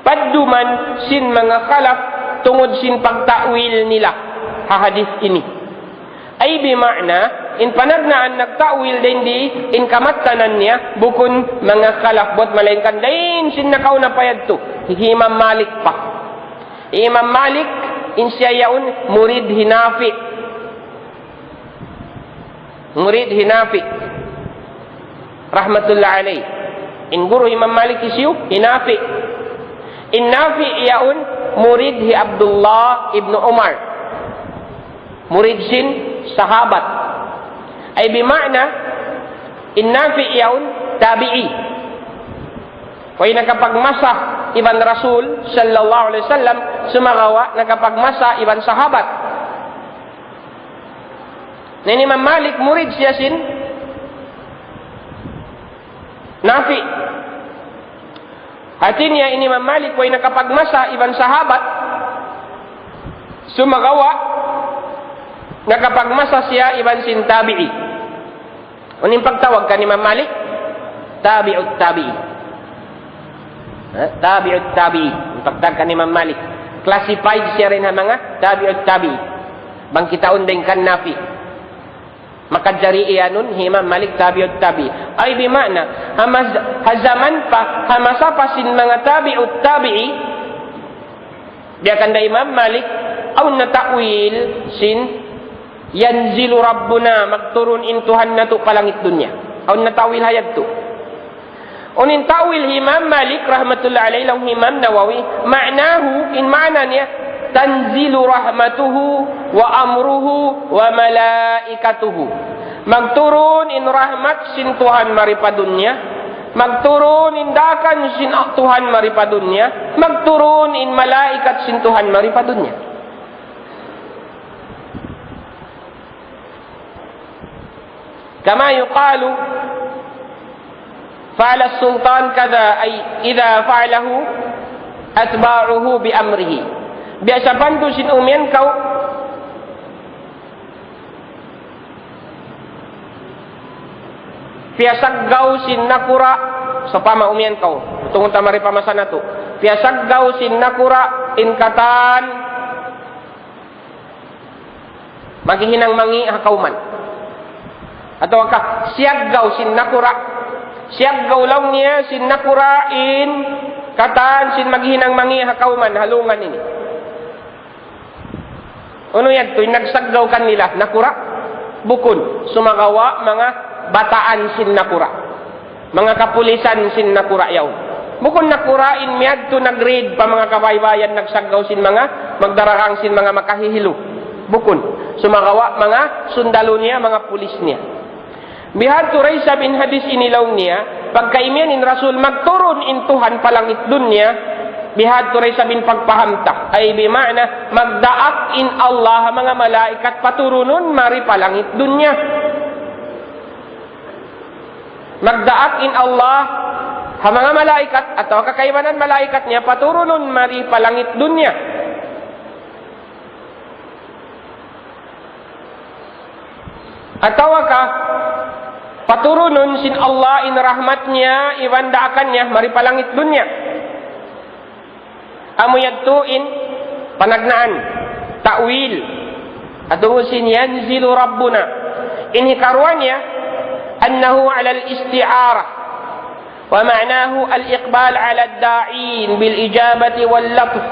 padduman sin manga khalaf, tungud sin pagta'wil nila ha hadith ini. Ay bima'na, in panagnaan nagta'wil dayn di, in kamattanan niya, bukun manga khalaf buwat malaingkan dayn sin nakauna pa yadtu, hi Imam Malik pa. Imam Malik, in siya yaun, murid hi Nafi'. Murid hi Nafi'. Rahmatullah alayh. In guru Imam Malik hisiyu, hi Nafi'. In Nafi' yaun, murid hi Abdullah ibn Umar. Murid sin sahabat. Ay bima'na, in Nafi' yaun, tabi'i. Way nakapagmasa iban Rasul sallallahu alayhi wasallam, sumagawa' nakapagmasa iban sahabat. Na in Imam Malik, murid siya sin Nafi'. Hati niya in Imam Malik, way nakapagmasa iban sahabat, sumagawa', nakapagmasa siya iban sin tabi'i. Unu in pagtawag kan Imam Malik? Tabi'ut tabi'i. Ha? Tabi'ut tabi'i. In pagtawag kan Imam Malik. Classified siya dayn ha manga tabi'ut tabi'i. Bang kitaun dayn kan Nafi'. Makajari iyanun hi Imam Malik tabi'ut tabi'i. Ay bima'na, ha mas-, ha jaman pa, ha masa pa sin manga tabi'ut tabi'i, biya' kan da Imam Malik, awn na ta'wil sin ينزل ربنا, magturun in Tuhan natu' pa langit dunya. Awn na ta'wil ha yadtu. Unu in ta'wil hi Imam Malik rahmatullah alayh, laung hi Imam Nawawi, معناه, in maana niya, تنزل رحمته وأمره وملائكته. Magturun in rahmat sin Tuhan mari pa dunya. Magturun in daakan sin Tuhan mari pa dunya. Magturun in malaikat sin Tuhan mari pa dunya. كما يقال فعل السلطان كذا، أي إذا فعله أتباعه بأمره. Biya' sapantun sin umiyan kaw, piyasaggaw sin nakura', sawpama umiyan kaw, tungud ta mari pa masa natu'. Piyasaggaw sin nakura' in katan maghihinang mangi' ha kawman. Atawa ka, siyaggaw sin nakura'. Siyaggaw laung niya sin nakura' in katan sin maghihinang mangi' ha kawman, ha lungan ini. Unu yadtu in nagsaggaw kanila, nakura'? Bukun, sumagawa' manga bataan sin nakura'. Manga kapulisan sin nakura' yaun. Bukun nakura' in miyadtu nag-raid pa manga kabaybayan nagsaggaw sin manga magdarahang sin manga makahihilu. Bukun. Sumagawa' manga sundalu niya, manga pulis niya. Bihadtu da isab in hadis ini laung niya, pagka imiyan in Rasul magturun in Tuhan pa langit dunya, bihadtu da isab in pagpaham ta. Ay bima'na, magdaak in Allah ha manga malaikat paturunun mari pa langit dunya. Magdaak in Allah ha manga malaikat atawa kakaibanan malaikat niya paturunun mari pa langit dunya. Atawa ka, paturunun sin Allah in rahmat niya, iban daakan niya, mari pa langit dunya. Amu yadtu in panagnaan, ta'wil. Adungu sin ينزل ربنا. In hikaruwa niya, أنه على الاستعارة. ومعناه الإقبال على الداعين بالإجابة واللطف.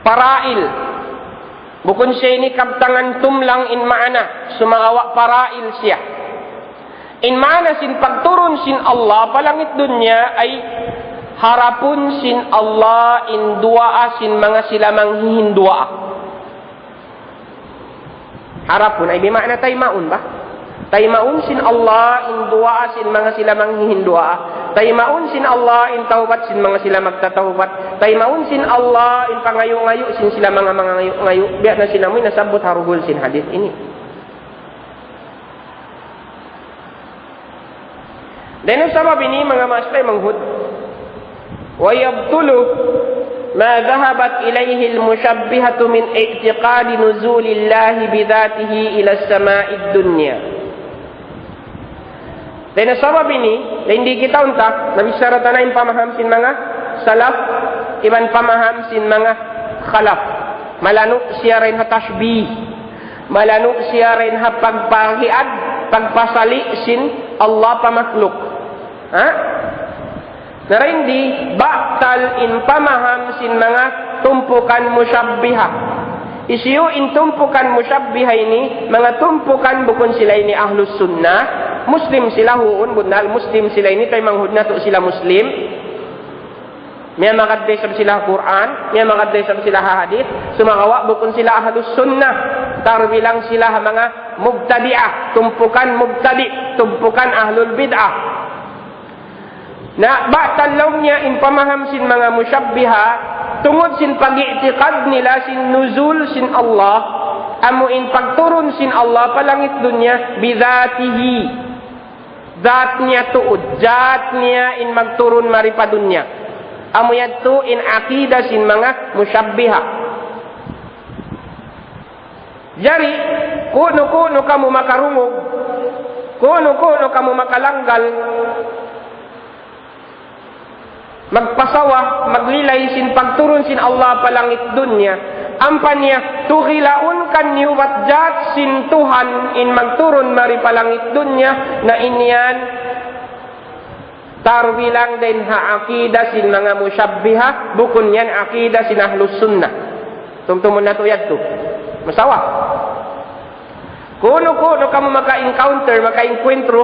Parail. Bukun siya ini kabtangan tumlang in maana, sumagawa' parail siya. In maana sin pagturun sin Allah pa langit dunya ay harapun sin Allah in duwaa sin manga sila manghihinduwaa. Harapun ay bima'na taymaun ba? Taymaun sin Allah in duwaa sin manga sila manghihinduwaa. Taymaun sin Allah in tawbat sin manga sila magtatawbat. Taymaun sin Allah in pangayu'-ngayu' sin sila manga mangayu'-ngayu'. Biya' na sin amu in nasabbut ha duhul sin hadith ini. Dayn ha sabab ini, manga maas taymanghud, ويبطل ما ذهبت إليه المشبهة من اعتقاد نزول الله بذاته إلى السماء الدنيا. Dayn ha sabab ini, dayn di kita unta, nabichara ta na in pamaham sin manga salaf, iban pamaham sin manga khalaf. Malanu' siya dayn ha tashbih. Malanu' siya dayn ha pagpahiad, pagpasali' sin Allah pa makhluk. Ha? Na dayn di, batal in pamaham sin manga tumpukan mushabbiha. Hisiyu in tumpukan mushabbiha ini, manga tumpukan bukun sila ini ahlus sunnah, Muslim sila huun, bunnal Muslim sila ini, taymanghud natu' sila Muslim. Miyamagad da isab sila ha Qur'an, miyamagad da isab sila ha hadith, sumagawa' bukun sila ahlus sunnah, tarbilang sila ha manga mubtadi'ah, tumpukan mubtadi', tumpukan ahlul bid'ah. Na, batal laung niya in pamaham sin manga mushabbiha, tungud sin pag-i'tiqad nila sin nuzul sin Allah, amu in pagturun sin Allah pa langit dunya, bidhatihi. Dhat niya tuud, dhat niya in magturun mari pa dunya. Amu yadtu in akida sin manga mushabbiha. Jari, kunu-kunu kamu makarungug, kunu-kunu kamu makalanggal, magpasawa, maglilay sin pagturun sin Allah pa langit dunya. Ampa niya, tugilaun kaniyu bat dhat sin Tuhan in magturun mari pa langit dunya, na in yan tarbilang dayn ha akida sin manga mushabbiha, bukun yan akida sin ahlus sunnah. Tumtumun natu' yadtu. Masawa. Kunu-kunu kamu maka-encounter, maka-encuentro,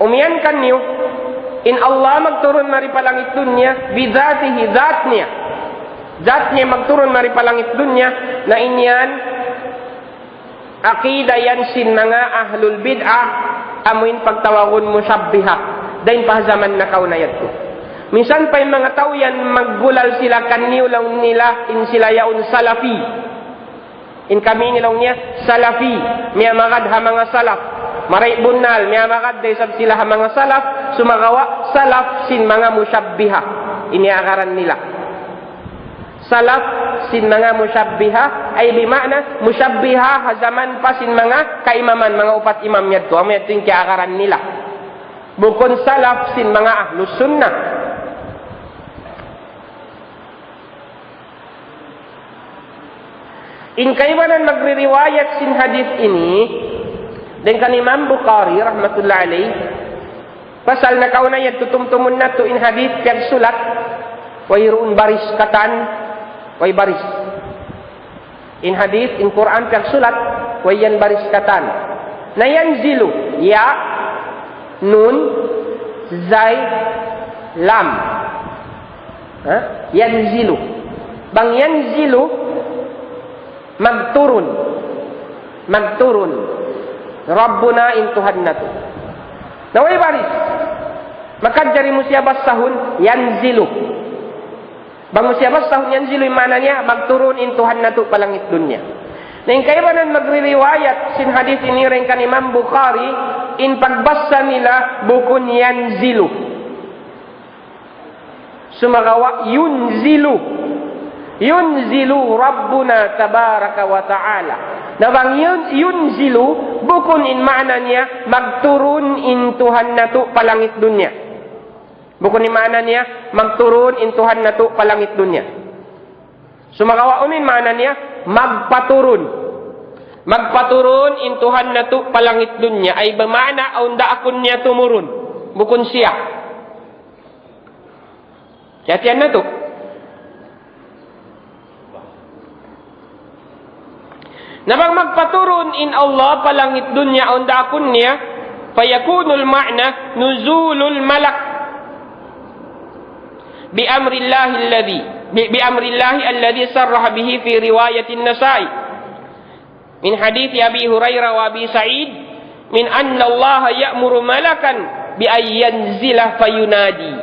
umiyan kaniyu, in Allah magturun mari pa langit dunya, bidhatihi, dhat niya. Dhat niya magturun mari pa langit dunya, na in yan, akida yan sin manga ahlul bid'ah, amu in pagtawagun mushabbiha. Dayn pa ha jaman nakauna yadtu. Minsan pa in manga tau yan maggulal sila kaniyu laung nila in sila yaun salafi. In kami ini laung niya salafi, miyamagad ha manga salaf. Marayaw bunnal, miyamagad da isab sila ha manga salaf, sumagawa' salaf sin manga mushabbiha. Ini agaran nila. Salaf sin manga mushabbiha, ay bima'na mushabbiha ha jaman pa sin manga kaimaman, manga upat imam yadtu, amu yadtu in kiyaagaran nila. Bukun salaf sin manga ahlus sunnah. In kaibanan magririwayat sin hadith ini, dayn kan Imam Bukhari rahmatullah alayh, pasal nakauna yadtu tumtumun natu' in hadith piyagsulat, wayruun baris katan, way baris. In hadith, in Qur'an piyagsulat, way yan baris katan. Na yanzilu, ya, nun, zay, lam. Ha? Yanzilu. Bang yanzilu, magturun. Magturun. Rabbuna in Tuhan natu'. Na way baris. Makajari mu siya basahun, yanzilu. Bang mu siya basahun yanzilu, in maana niya, magturun in Tuhan natu' pa langit dunya. Na in kaibanan magririwayat sin hadith ini dayn kan Imam Bukhari, in pagbasa nila bukun yanzilu. Sumagawa' yunzilu. Yunzilu Rabbuna tabaraka wa ta'ala. Na bang yun, yunzilu, bukun in maana niya, magturun in Tuhan natu' pa langit dunya. Bukun in maana niya, magturun in Tuhan natu' pa langit dunya. Sumagawa' unu in maana niya, magpaturun. Magpaturun in Tuhan natu' pa langit dunya. Ay bima'na, awn daakun niya tumurun. Bukun siya. Hati-hatihan natu'. Na bang magpaturun in Allah pa langit dunya awn daakun niya, فيكون المعنى نزول الملك بأمر الله الذي، ب-، بأمر الله الذي صرح به في رواية النسائي من حديث أبي هريرة وأبي سعيد من أن الله يأمر ملكا بأن ينزل فينادي.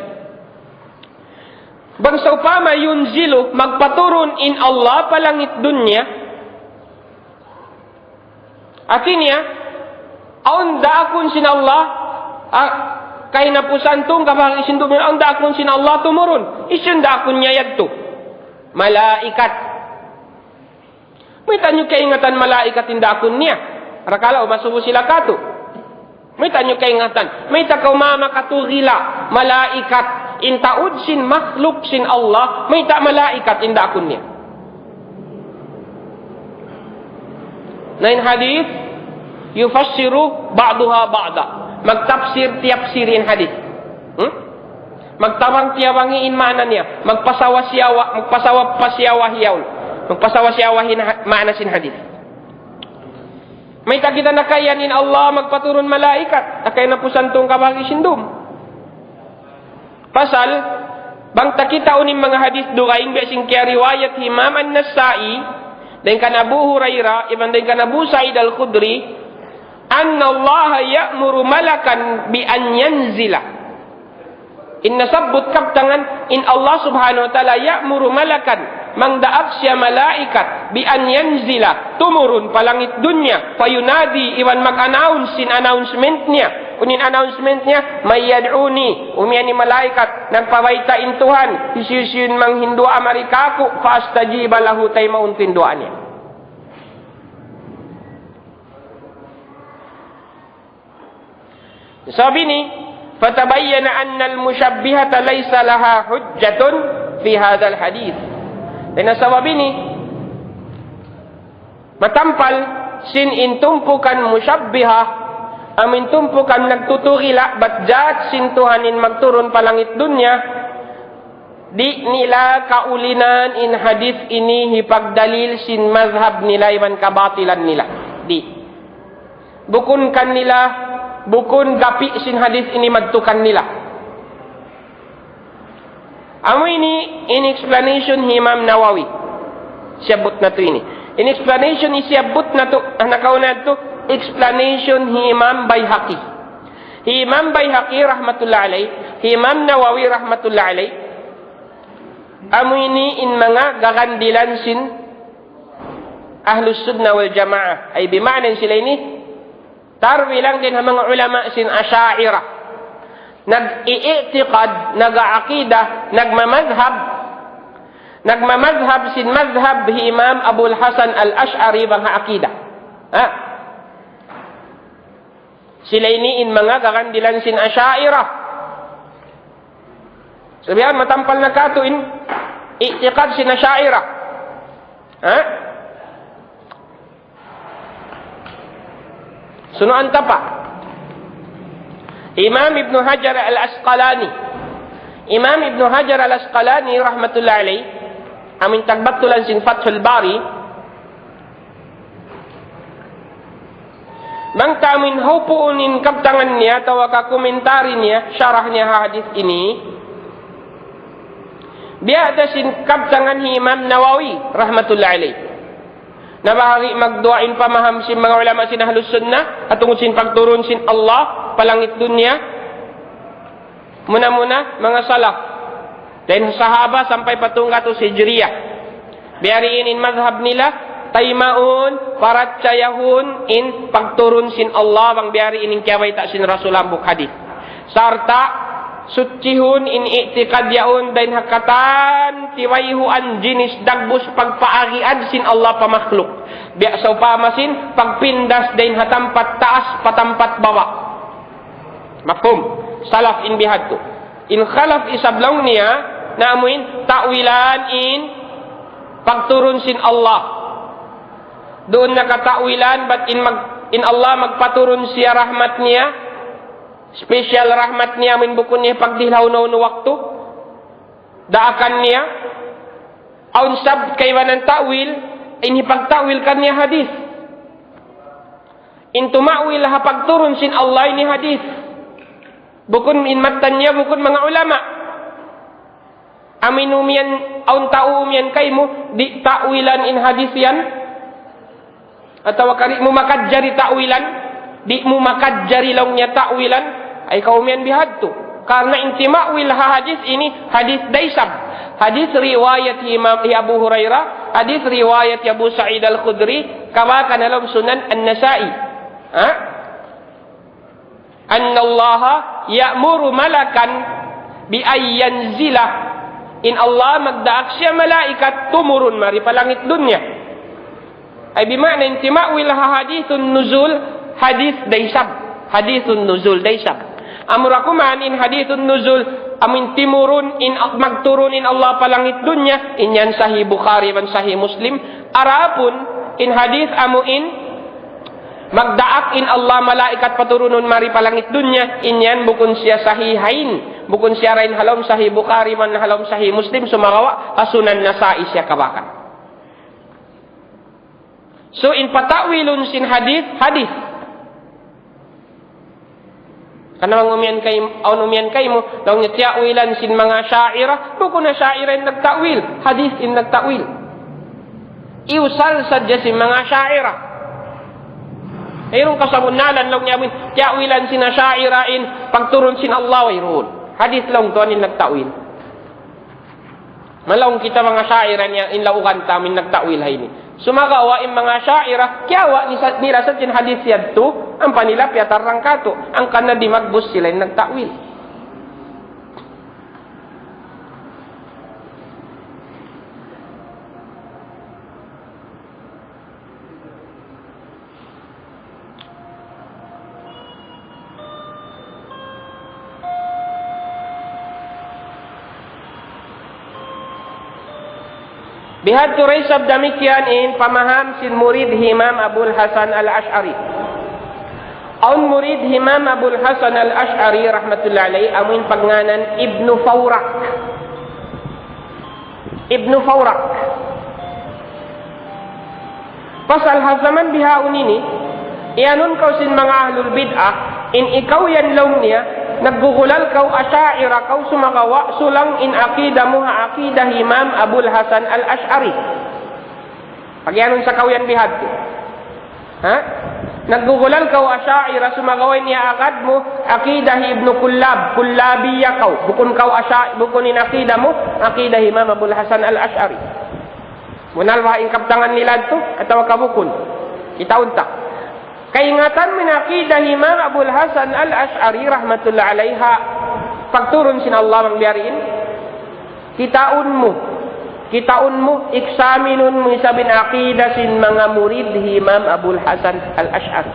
Bang sawpama yunzilu, magpaturun in Allah pa langit dunya. Hati niya, awn daakun sin Allah, ah, kahinapusan tung kabahagi' sin dunya, awn daakun sin Allah tumurun. Hisiyu in daakun niya yadtu? Malaikat. Mayta' niyu kaingatan malaikat in daakun niya? Rakala' umasubu sila katu'. Mayta' niyu kaingatan? Mayta' kaw makatugila' malaikat in taud sin makhluk sin Allah, mayta' malaikat in daakun niya? Na in hadith, يفسر بعضها بعضا. Magtapsir-tiyapsir in hadith. Hmm? Magtabang-tiyabangi in maana niya. Magpasawa-siyawa, magpasawa-pasiyawa hiyaun. Magpasawa-siyawa in ha-, maana sin hadith. Mayta' kita nakayan in Allah magpaturun malaikat? Nakay na pusan tung kabagi sindum. Pasal, bang ta kitaun in manga hadith dugaing biya' sin kiyariwayat Imam An-Nasa'i, dayn kan Abu Hurairah, iban dayn kan Abu Sa'id Al-Khudri, أن الله يأمر ملكا بأن ينزل. In nasabbut kabtangan, in Allah Subhanahu wa Ta'ala يأمر ملكا, mangdaak siya malaikat, بأن ينزل, tumurun pa langit dunya, فينادي, iban mag-announce, in announcement niya. Unu in announcement niya, من يدعوني, umiyan in malaikat, nagpabayta' in Tuhan, hisiyu-siyu in manghinduwaa mari kāku', فأستجيب له, taymaun ku in duwaa niya. Sabab ini, فتبين أن المشبهة ليس لها حجة في هذا الحديث. Dayn ha sabab ini, matampal sin in tumpukan mushabbiha, amu in tumpukan nagtutugila' bat jat sin Tuhan in magturun pa langit dunya, di' nila kaulinan in hadith ini hipagdalil sin madhab nila iban kabatilan nila. Di'. Bukun kanila, bukun gapi' sin hadith ini madtu kanila. Amu ini in explanation hi Imam Nawawi. Siyabbut natu' ini. In explanation hi siyabbut natu', ah, nakauna natu', explanation hi Imam Bayhaqi. Hi Imam Bayhaqi rahmatullah alayh, hi Imam Nawawi rahmatullah alayh, amu ini in manga gagandilan sin Ahlus Sunnah wal Jamaah. Ay, bima'na sila ini, tarwi lang dayn ha manga ulama sin Asha'irah. Nag-i'tiqad, nag-aqidah, nagmamadhab, Nagmamadhab sin madhab hi Imam Abul Hasan Al-Ash'ari bang ha akida. Ha? Sila ini in manga kagandilan sin Asha'ira. Sabihan matampal na katu' in i'tiqad sin Asha'ira. Ha? Sunuan ta pa. Imam Ibnu Hajar Al-Asqalani. Imam Ibnu Hajar Al-Asqalani rahmatullahi alayh, amu in tagbatulan sin Fathul Bari, bang ta amu in hawpuun in kabtangan niya, atawa ka komentary niya, sharah niya ha hadith ini, biya' da sin kabtangan hi Imam Nawawi rahmatullahi alayh. Na bahari' magduwa in pamaham sin manga ulama sin Ahlus Sunnah, ha tungud sin pagturun sin Allah pa langit dunya. Muna-muna, manga salaf. Dayn sahaba sampay pa tunggatus Hijriya. Biya' diin in madhab nila, taymaun, parachayahun, in pagturun sin Allah, bang biya' diin in kiyabayta' sin Rasul hambuuk hadith. Sarta' suchihun in i'tiqad yaun dayn ha katan tiwayhuan jinis dagbus pagpaagiad sin Allah pa makhluk. Biya' sawpama sin pagpindas dayn ha tampat taas pa tampat baba'. Mafhum? Salaf in bihadtu. In khalaf isab laung niya, na amu in ta'wilan in pagturun sin Allah. Duun na ka ta'wilan, bat in mag-, in Allah magpaturun siya rahmat niya, special rahmat niya, amu in bukun niya pagdihil ha unu-unu waktu, daakan niya. Awn sab kaibanan ta'wil, in hipagta'wil kaniya hadith. In tuma'wil ha pagturun sin Allah ini hadith. Bukun in mattan niya, bukun manga ulama. Amu in umiyan, awn tau umiyan kaymu, di' ta'wilan in hadith yan. Atawa ka di' mu makajari ta'wilan, di' mu makajari laung niya ta'wilan, ay kaw umiyan bihadtu. Karna' in tima'wil ha hadith ini, hadith da isab. Hadith riwayat hi Imam, hi Abu Hurairah, hadith riwayat hi Abu Sa'id Al-Khudri, kabakan ha lawm Sunan An-Nasa'i. Ha? أن الله يأمر ملكا بأن ينزل. In Allah magdaak siya malaikat tumurun mari pa langit dunya. Ay bima'na in tima'wil ha hadithun nuzul, hadith da isab. Hadithun nuzul da isab. Amura kuman in hadithun nuzul, amu in timurun, in magturun in Allah pa langit dunya, in yan Sahih Bukhari iban Sahih Muslim. Adapun in hadith amu in magdaak in Allah malaikat paturunun mari pa langit dunya, in yan bukun siya sahihain, bukun siya dayn ha lawm Sahih Bukhari iban ha lawm Sahih Muslim, sumagawa' ha Sunan Nasa'i siya kabakan. So, in pata'wilun sin hadith, hadith. Karna' bang umiyan kay-, awn umiyan kaymu, laung niya tiya'wilan sin manga Asha'ira, bukun Asha'ira in nagta'wil, hadith in nagta'wil. Iyusal sadja sin manga Asha'ira. Wayruun kasabunnalan laung niya amu in tiya'wilan sin Asha'ira in pagturun sin Allah, wayruun. Hadith laung tuwan in nagta'wil. Malaung kita manga Asha'ira niya in laugan ta amu in nagta'wil ha ini. Sumagawa' in manga Asha'ira, kiyawa' ni sa-, nila sadja in hadith yadtu, ampa nila piyatarrang katu', hangkan na dimagbus sila in nagta'wil. Bihadtu da isab damikkiyan in pamaham sin murid hi Imam Abul Hasan Al-Ash'ari. Awn murid hi Imam Abul Hasan Al-Ash'ari rahmatullahi alayh, amu in pagngānan Ibnu Fawrak. Ibnu Fawrak. Pasal ha jaman bihaun ini, iyanun kaw sin manga ahlul bid'ah, in ikaw yan laung niya, naggugulal kaw Asha'ira kaw sumagawa', sulang in akida mu ha akida Imam Abul Hasan Al-Ash'ari. Pagiyanun sa kaw yan bihadtu. Ha? Naggugulal kaw Asha'ira sumagawa' in iyaagad mu, akida hi Ibnu Kullab, Kullabiya kaw. Bukun kaw Asha-, bukun in akida mu, akida hi Imam Abul Hasan Al-Ash'ari. Bunnal ba in kabtangan nila yadtu, atawa ka bukun? Kitaun ta. Kaingatan mu in akida hi Imam Abul Hasan Al-Ash'ari rahmatullah alayh ha pagturun sin Allah bang biya' diin. Kitaun mu. Kitaun mu, iksaminun mu isab in akida sin manga murid hi Imam Abul Hasan Al-Ash'ari.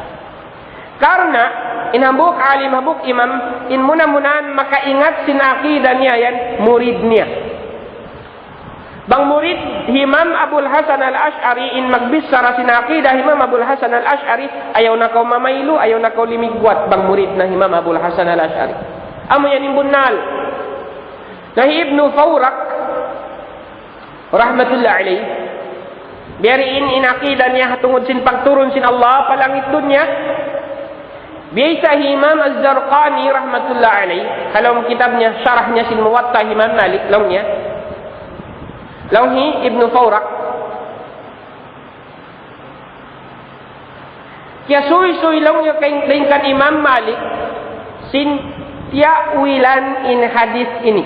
Karna', in hambuuk alim, hambuuk imam, in muna-munahan makaingat sin akida niya yan, murid niya. Bang murid hi Imam Abul Hasan Al-Ash'ari, in magbichara sin akida hi Imam Abul Hasan Al-Ash'ari, ayaw na kaw mamaylu, ayaw na kaw limigwat, bang murid na hi Imam Abul Hasan Al-Ash'ari. Amu yan in bunnal. Na hi Ibnu Fawrak, rahmatullah alayh, biya' diin in akida niya ha tungud sin pagturun sin Allah pa langit dunya. Biya' isab hi Imam Az-Zarqani, rahmatullah alayh, ha lawm kitab niya, sharah niya sin Muwatta' hi Imam Malik, laung niya, laung hi Ibnu Fawrak, kiyasuysuy laung niya kay, dayn kan Imam Malik sin tiya'wilan in hadith ini.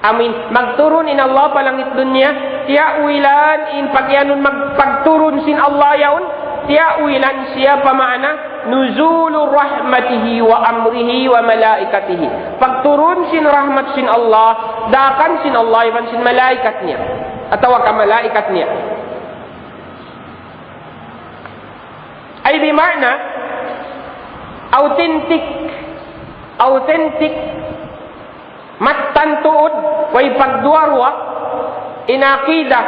Amuin, magturun in Allah pa langit dunya, tiya'wilan in pag'iyanun mag-, pagturun sin Allah yaun, tiya'wilan siya pa maana, نزول رحمته وأمره وملائكته. Pagturun sin rahmat sin Allah, daakan sin Allah, iban sin malaikat niya. Atawa ka malaikat niya. Ay bima'na, authentic, authentic, mattan tuud, way pagduwa-ruwa, in akida,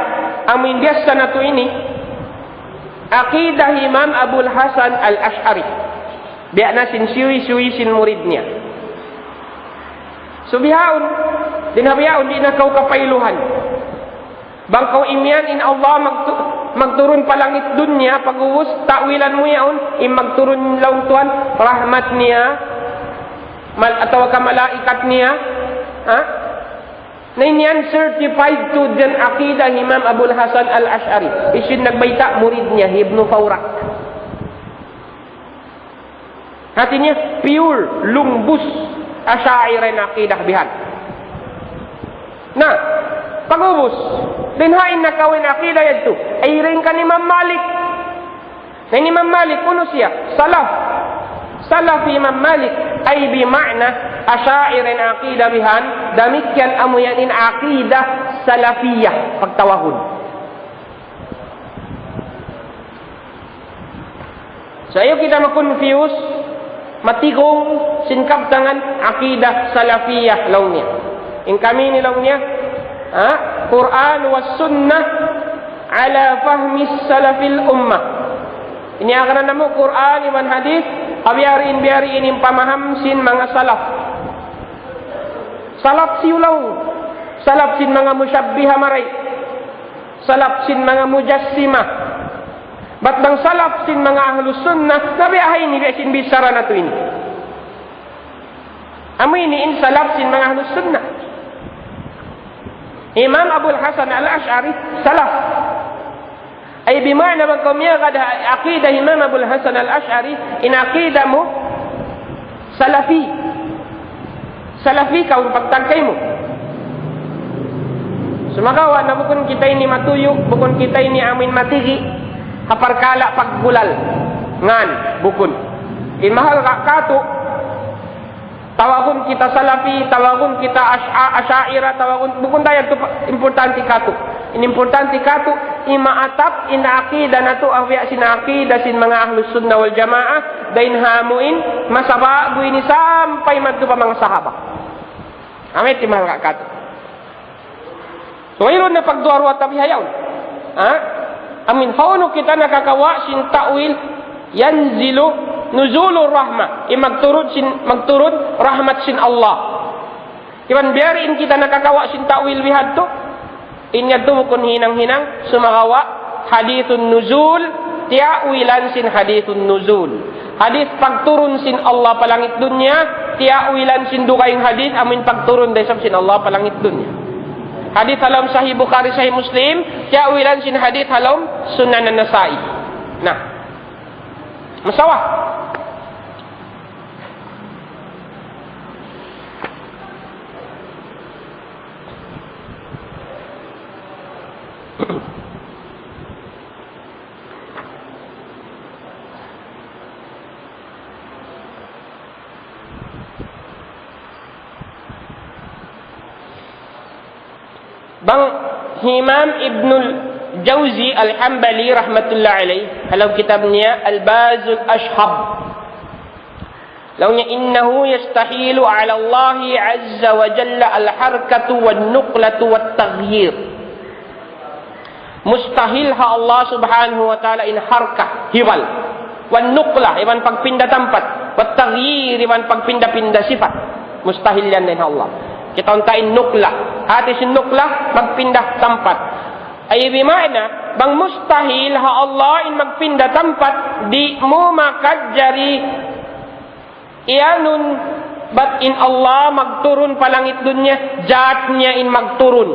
amuin biyasa natu' ini, akida Imam Abul Hasan Al-Ash'ari. Biya' na sin siyuysuy sin murid niya. So bihaun, di' na bihaun, di' na kaw kapailuhan. Bang kaw imiyan in Allah magtu-, magturun pa langit dunya, pag'ubus, ta'wilan mu yaun, in magturun laung tuwan, rahmat niya, mal-, atawa ka malaikat niya, ha? Na in yan certified tuud yan akida Imam Abul Hasan Al-Ash'ari. Hisiyu in nagbayta'? Murid niya, Ibnu Fawrak. Hati niya, pure, lungbus, Asha'ira in aqidah bihan. Na, pag'ubus, dayn ha in nakawin aqidah yadtu, ay dayn kan Imam Malik. Na in Imam Malik, unu siya? Salaf. Salaf Imam Malik, ay bima'na, Asha'ira in aqidah bihan, damikkiyan amu yan in aqidah Salafiyah, pagtawagun. So, ayaw kita ma-confuse, matigung sin kabtangan aqidah Salafiyah laung niya. In kami ini laung niya, ha? Qur'an was Sunnah ala fahmi salafil ummah. Ini akan namu' Qur'an iban hadith, ha biya' diin, biya' diin in pamaham sin manga salaf. Salaf siyu laung, salaf sin manga mushabbiha maray. Salaf sin manga mujassima. Bat bang salaf sin manga ahlus sunnah, na biya' ha ini, biya' sin bichara natu' ini. Amu ini in salaf sin manga ahlus sunnah. Imam Abul Hasan Al-Ash'ari, salaf. Ay bima'na bang kaw miyagad ha aqidah Imam Abul Hasan Al-Ash'ari, in aqidah mu, Salafi. Salafi kaw in pagtagkay mu. Sumagawa' na bukun kita ini matuyu', bukun kita ini amuin matigi', ha parkala' paggulal. Ngan, bukun. In mahal ka-, katu', tawagun kita Salafi, tawagun kita Ash'a-, Asha'ira, tawagun, bukun da yadtu pa-, importante katu'. In importante katu', in maatap, in aqidah natu', awiya sin aqidah sin manga Ahlus Sunnah wal Jamaah, dayn ha amuin, masa ba'gu ini sampay madtu pa manga sahaba. Amu yadtu in mahal ka-, katu'. So, wayruun na pagduwa-ruwa ta bihaun. Ha? Amuin, hawnu kita nakakawa' sin ta'wil, yanzilu nuzulur rahmah. In magturun sin, magturun rahmat sin Allah. Iban biya' diin kita nakakawa' sin ta'wil bihadtu. In yadtu bukun hinang-hinang, sumagawa' hadithun nuzul, tiya'wilan sin hadithun nuzul. Hadith pagturun sin Allah pa langit dunya, tiya'wilan sin dugaing hadith amuin pagturun da isab sin Allah pa langit dunya. Hadith ha lawm Sahih Bukhari, Sahih Muslim, tiya'wilan sin hadith ha lawm Sunan An-Nasa'i. Na, masawa. Bang Imam Ibnul Jawzi Al-Hambali rahmatullah alayh, ha lawm kitab niya Al-Bazul Ashab. Laung niya, إنه يستحيل على الله عز وجل الحركة والنقلة والتغيير. Mustahil ha Allah subhanahu wa ta'ala in harka, hibal. Wan nukla, iban pagpinda tampat. Wat taghyir, iban pagpinda-pinda sifat. Mustahil yan dayn ha Allah. Kita' unta in nukla. Hati sin nukla, magpinda tampat. Ay bima'na, bang mustahil ha Allah in magpinda tampat, di' mu makajari iyanun, bat in Allah magturun pa langit dunya, jat niya in magturun.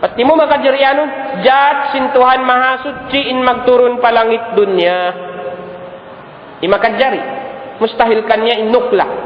Bat di' mu makajari iyanun, jat sin Tuhan Mahasuchi in magturun pa langit dunya. Di' makajari. Mustahil kaniya in nukla.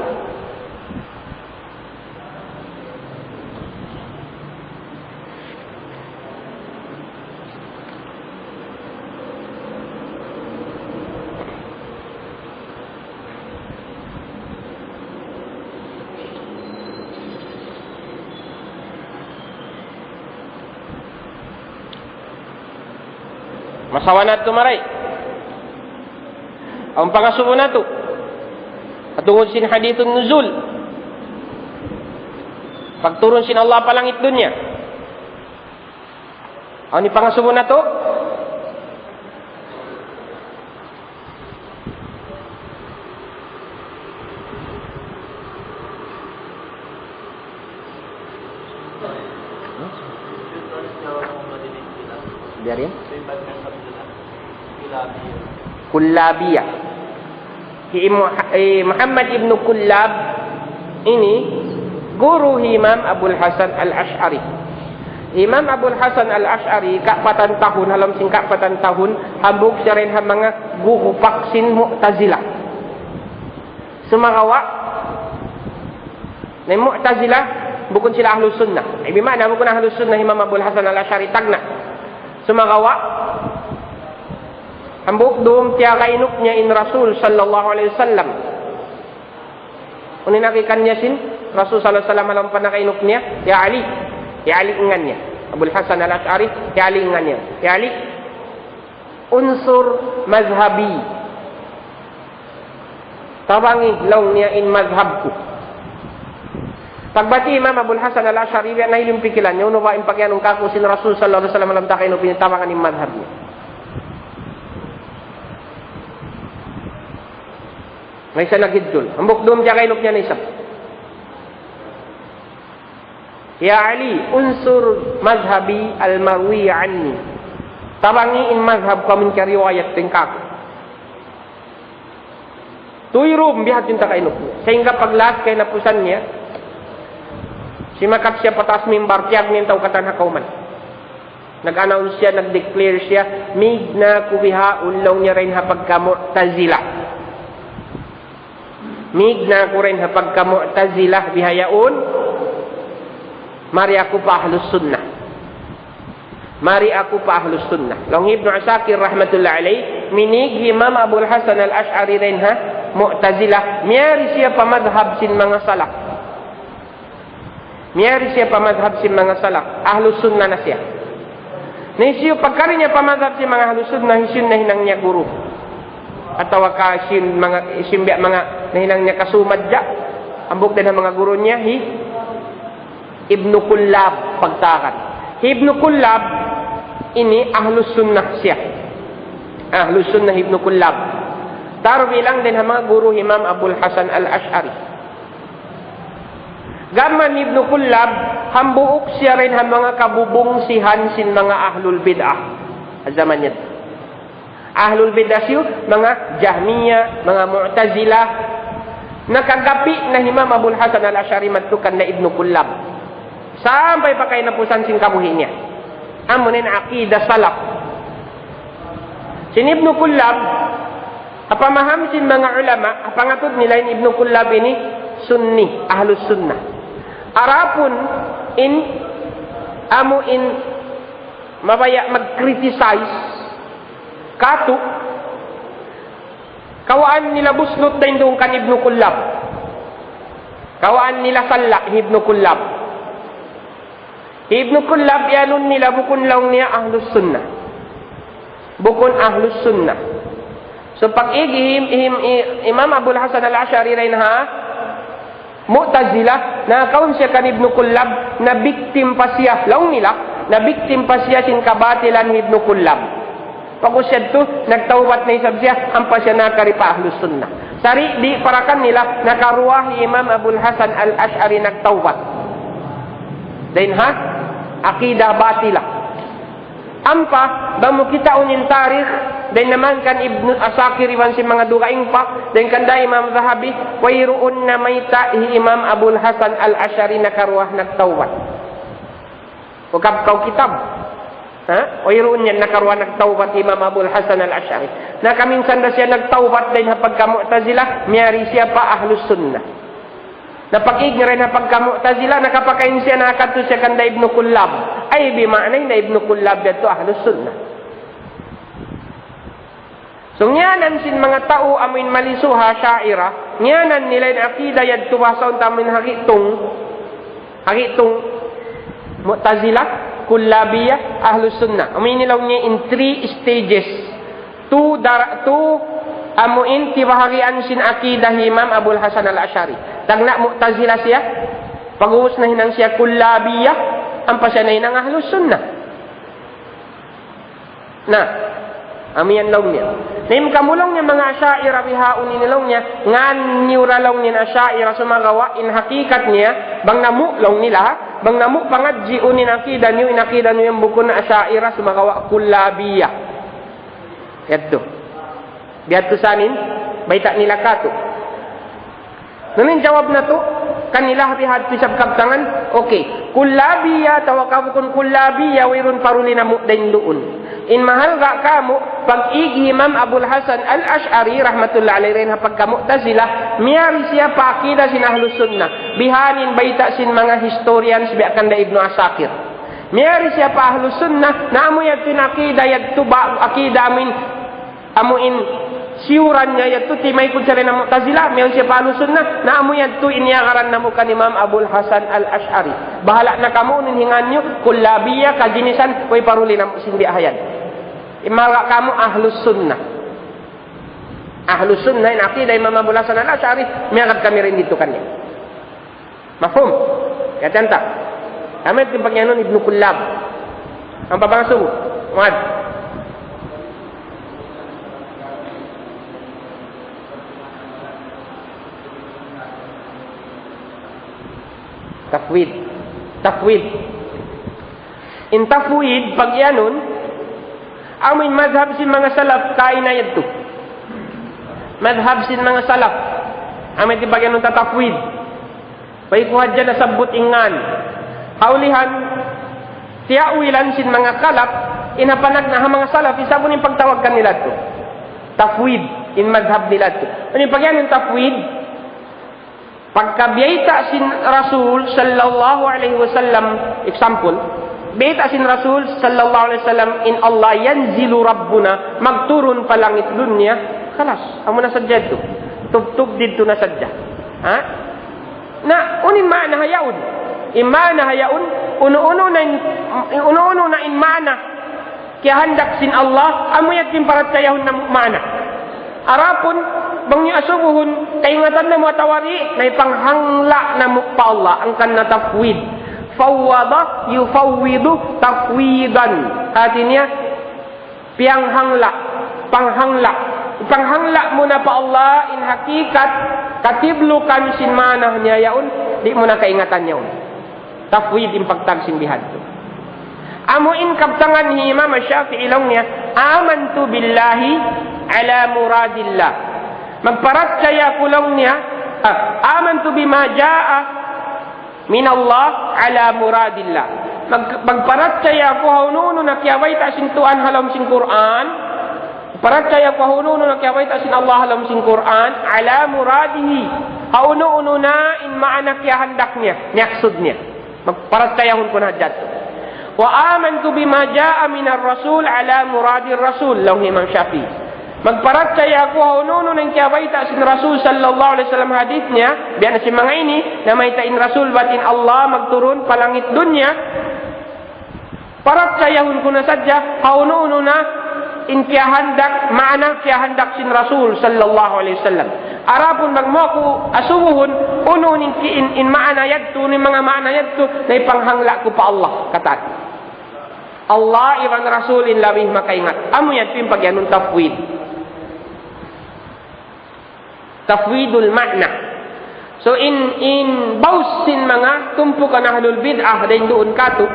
Masawa natu' mari. Awn pangasubu natu'. Patungud sin hadithun nuzul. Pagturun sin Allah pa langit dunya. Awn pangasubu natu'. Biya' diin? Kullabiyah. Hi Mu-, eh, Muhammad ibn Kullab ini guru hi Imam Abul Hasan Al-Ash'ari. Imam Abul Hasan Al-Ash'ari, kapatan tahun, ha lawm sin kapatan tahun, hambuuk siya dayn ha manga gurupak sin Mu'tazilah. Sumagawa', na in Mu'tazilah, bukun sila Ahlus Sunnah. Ay, bima'na, bukun Ahlus Sunnah, Imam Abul Hasan Al-Ash'ari, tagna'. Sumagawa', hambuuk dum tiyagainuk niya in Rasul sallallahu alayhi wasallam. Unu in agi kaniya sin Rasul sallallahu alayhi wasallam, ha lawm panagainuk niya, "Ya Ali." Ya Ali in ngan niya. Abul Hasan Al-Ash'ari, "Ya Ali in ngan niya. Ya Ali, unsur madhhabi." Tabangi laung niya in madhhab ku. Pagbati' Imam Abul Hasan Al-Ash'ari, biya' na in pikilan niya, unu ba in pagiyanun kāku' sin Rasul sallallahu alayhi wasallam ha lawm tiyagainuk niya, tabangan in madhhab niya. Maysa naghiddul. Hambuuk dum tiyagainuk niya na isab. "Ya Ali, unsur madhhabi al-marwi anni." Tabangi in madhhab ku amun kariwayat dayn kāku'. Tuyrum, biya' ha yan in tiyagainuk niya. Sahingga paglas kahinapusan niya, simakat siya pa taas mimbar, tiyag niya in tau katan ha kawman. Nag-announce siya, nag-declare siya, "Mig na aku bihaun," laung niya, "dayn ha pagka-Mu'tazilah. Mig na aku dayn ha pagka-Mu'tazilah bihaun. Mari aku pa Ahlus Sunnah. Mari aku pa Ahlus Sunnah." Laung Ibnu Asakir rahmatullah alayh, minig hi Imam Abul Hasan Al-Ash'ari dayn ha Mu'tazilah, miyari siya pa madhhab sin manga salaf. Miyari siya pa madhhab sin manga salaf, Ahlus Sunnah na siya. Na hisiyu pagkari niya pa madhhab sin manga Ahlus Sunnah, hisiyu in nahinang niya guru? Atawa ka hisiyu in manga, hisiyu in biya' manga nahinang niya kasumadja? Hambuuk dayn ha manga guru niya, hi Ibnu Kullab pagtawagun. Hi Ibnu Kullab ini Ahlus Sunnah siya. Ahlus Sunnah Ibnu Kullab. Tarbilang dayn ha manga guru Imam Abul Hasan Al-Ash'ari. Gam man Ibnu Kullab, hambuuk siya dayn ha manga kabubungsihan sin manga ahlul bid'ah. Ha jaman niya. Ahlul bid'ah hisiyu, manga Jahmiyyah, manga Mu'tazilah. Nakagapi' na Imam Abul Hasan Al-Ash'ari madtu kan Ibnu Kullab. Sampay pa kahinapusan sin kabuhi' niya. Amu in aqida salaf. Sin Ibnu Kullab, ha pamaham sin manga ulama, ha pangatud nila in Ibnu Kullab ini Sunni, Ahlus Sunnah. Adapun in, amu in mabaya' mag-criticize kātu', kawaan nila buslut dayn duun kan Ibnu Kullab. Kawaan nila salla' hi Ibnu Kullab. Ibnu Kullab, iyanun nila bukun laung niya Ahlus Sunnah. Bukun Ahlus Sunnah. So, pag-ig hi, hi, hi Imam Abul Hasan Al-Ash'ari dayn ha Mu'tazilah, nakaun siya kan Ibnu Kullab, na victim pa siya, laung nila, na victim pa siya sin kabatilan hi Ibnu Kullab. Pag'ubus yadtu, nagtawbat na isab siya, ampa siya nakari pa Ahlus Sunnah. Sari', di' para kanila, nakaruwa hi Imam Abul Hasan Al-Ash'ari nagtawbat. Dayn ha, aqidah batilah. Ampa, bang mu kitaun in tarikh, dayn naman kan Ibnu Asakir iban sin manga dugaing pa, dayn kan da Imam Zahabi, wayruun namayta' hi Imam Abul Hasan Al-Ash'ari nakaruwa nagtawbat. Ukab kaw kitab. Ha? Wayruun yan nakaruwa nagtawbat Imam Abul Hasan Al-Ash'ari. Na kaminsan da siya nagtawbat dayn ha pagka Mu'tazilah, miyari siya pa Ahlus Sunnah. Na pag-ig niya dayn ha pagka Mu'tazilah, nakapakain siya, nakadtu siya kan da Ibnu Kullab. Ay, bima'na in da Ibnu Kullab yadtu Ahlus Sunnah. So, ngiyanan sin manga tau amuin malisuha Asha'irah, ngiyanan nila in aqidah yadtu bahasa unta amuin hagitung, hagitung Mu'tazilah, Kullabiyyah, Ahlus Sunnah. Amuin nila niya in three stages. Tu dar-, tu amuin tibahagian sin aqidah Imam Abul Hasan Al-Ash'ari. Tagna' Mu'tazilah siya, pag'ubus nahinang siya Kullabiyyah, ampa siya nahinang Ahlus Sunnah. Na, amu yan laung niya. Na in kamu laung niya manga Asha'irah bihaun ini laung niya, ngan niyu ra laung niya Asha'irah sumagawa' in hakikat niya, bang namu' laung nila ha, bang namu' pangadjiun in aqidah niyu, in aqidah niyu yan bukun Asha'irah sumagawa' Kullabiyyah. Yadtu. Biyadtu sa in bayta' nila katu'. Na in jawab natu', kanila bihadtu isab kabtangan, okay. Kullabiyyah, atawa ka bukun Kullabiyyah, wayruun paruli namu' dayn duun. In mahalga' kamu', pag-ig hi Imam Abul Hasan Al-Ash'ari, rahmatullah alayhi, dayn ha pagka Mu'tazilah, miyari siya pa aqidah sin Ahlus Sunnah. Bihan in bayta' sin manga historians, biya' kan da Ibnu Asakir. Miyari siya pa Ahlus Sunnah, na amu yadtu in aqidah yadtu ba, aqidah amuin, amuin siyuran niya yadtu, timaykud siya dayn ha Mu'tazilah, miyawn siya pa Ahlus Sunnah, na amu yadtu in iyagaran namu' kan Imam Abul Hasan Al-Ash'ari. Bahala' na kamu unu in hingan niyu, Kullabiyyah, kajinisan, way paruli namu' sin biya' ha yan. Imaga kamu Ahlus Sunnah. Ahlus Sunnah in aqidah Imam Abul Hasan Al-Ash'ari, miyagad kami dayn didtu kaniya. Mafhum? Katan ta. Amu in pag'iyanun Ibnu Kullab. Ampa bang sung, Muad. Tafwid. Tafwid. In tafwid, pag'iyanun, amu in madhab sin manga salaf, kaina yadtu. Madhab sin manga salaf. Amu in pag'iyanun ta tafwid. Way ku hadja nasabbut in ngan. Hawlihan, tiya'wilan sin manga khalaf, in ha panagna' ha manga salaf, isab unu in pagtawag kanila yadtu. Tafwid, in madhab nila yadtu. Unu in pag'iyanun tafwid? Pagka biyayta' sin Rasul sallallahu alayhi wasallam, example, biyayta' sin Rasul sallallahu alayhi wasallam, in Allah, ينزل ربنا, magturun pa langit dunya, khalas, amu na sadja yadtu. Tubtub didtu na sadja. Ha? Na, unu in maana ha yaun? In maana ha yaun, unu-unu na in, unu-unu na in maana kiyahandak sin Allah, amu yadtu in parachayahun namu' maana. Adapun, bang niyu asubuhun, kaingatan namu' atawa di', na ipanghangla' namu' pa Allah, hangkan na tafwid. فوض يفوض تفويضا. Hati niya, piyanghangla', panghangla'. Ipanghangla' mu na pa Allah in hakikat katiblukan sin maana niya yaun, di' mu na kaingatan yaun. Tafwid in pagtawag sin bihadtu. Amu in kabtangan hi Imam Shafi'i laung niya, آمنت بالله على مراد الله. Magparachaya aku laung niya, ah, آمنت بما جاء من الله على مراد الله. Mag-, magparachaya aku ha unu-unu na kiyabayta' sin Tuhan ha lawm sin Qur'an. Parachaya aku ha unu-unu na kiyabayta' sin Allah ha lawm sin Qur'an, على مراده. Ha unu-unu na in maana kiyahandak niya, miyaksud niya. Magparachayahun ku na hadja yadtu. وآمنت بما جاء من الرسول على مراد الرسول, laung hi Imam Shafi'i. Magparachaya aku ha unu-unu na in kiyabayta' sin Rasul sallallahu alayhi wasallam hadith niya, biya' na sin manga ini, namayta' in Rasul bat in Allah magturun pa langit dunya, Parachayahun ku na sadja, ha unu-unu na, in kiyahandak, maana kiyahandak sin Rasul sallallahu alayhi wasallam. Adapun bang mu aku asubuhun, unu in, in, in maana yadtu, in manga maana yadtu, na ipanghangla' ku pa Allah, katan. Allah iban Rasul in labi makaingat. Amu yan in pagiyanun tafwid. Tafwidul ma'na. So in, in baus sin manga tumpukan ahlul bid'ah dayn duun katu',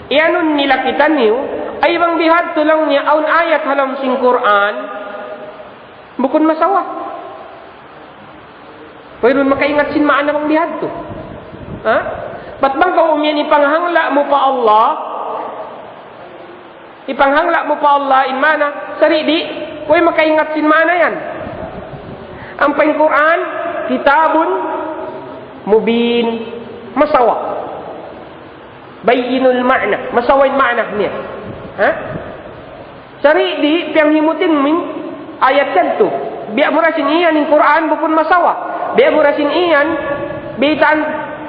iyanun nila kitaniyu, ay bang bihadtu laung niya awn ayat ha lawm sin Qur'an, bukun masawa. Wayruun makaingat sin maana bang bihadtu. Ha? Bat bang kaw umiyan ipanghangla' mu pa Allah, ipanghangla' mu pa Allah in maana, sari di', way makaingat sin maana yan. Ampa in Qur'an, kitabun mubin, masawa. Bayyinul ma'na, masawa in maana niya. Ha? Sari di', piyanghimutin mu in ayat yadtu. Biya' mu da sin iyan in Qur'an bukun masawa. Biya' mu da sin iyan, bitaan,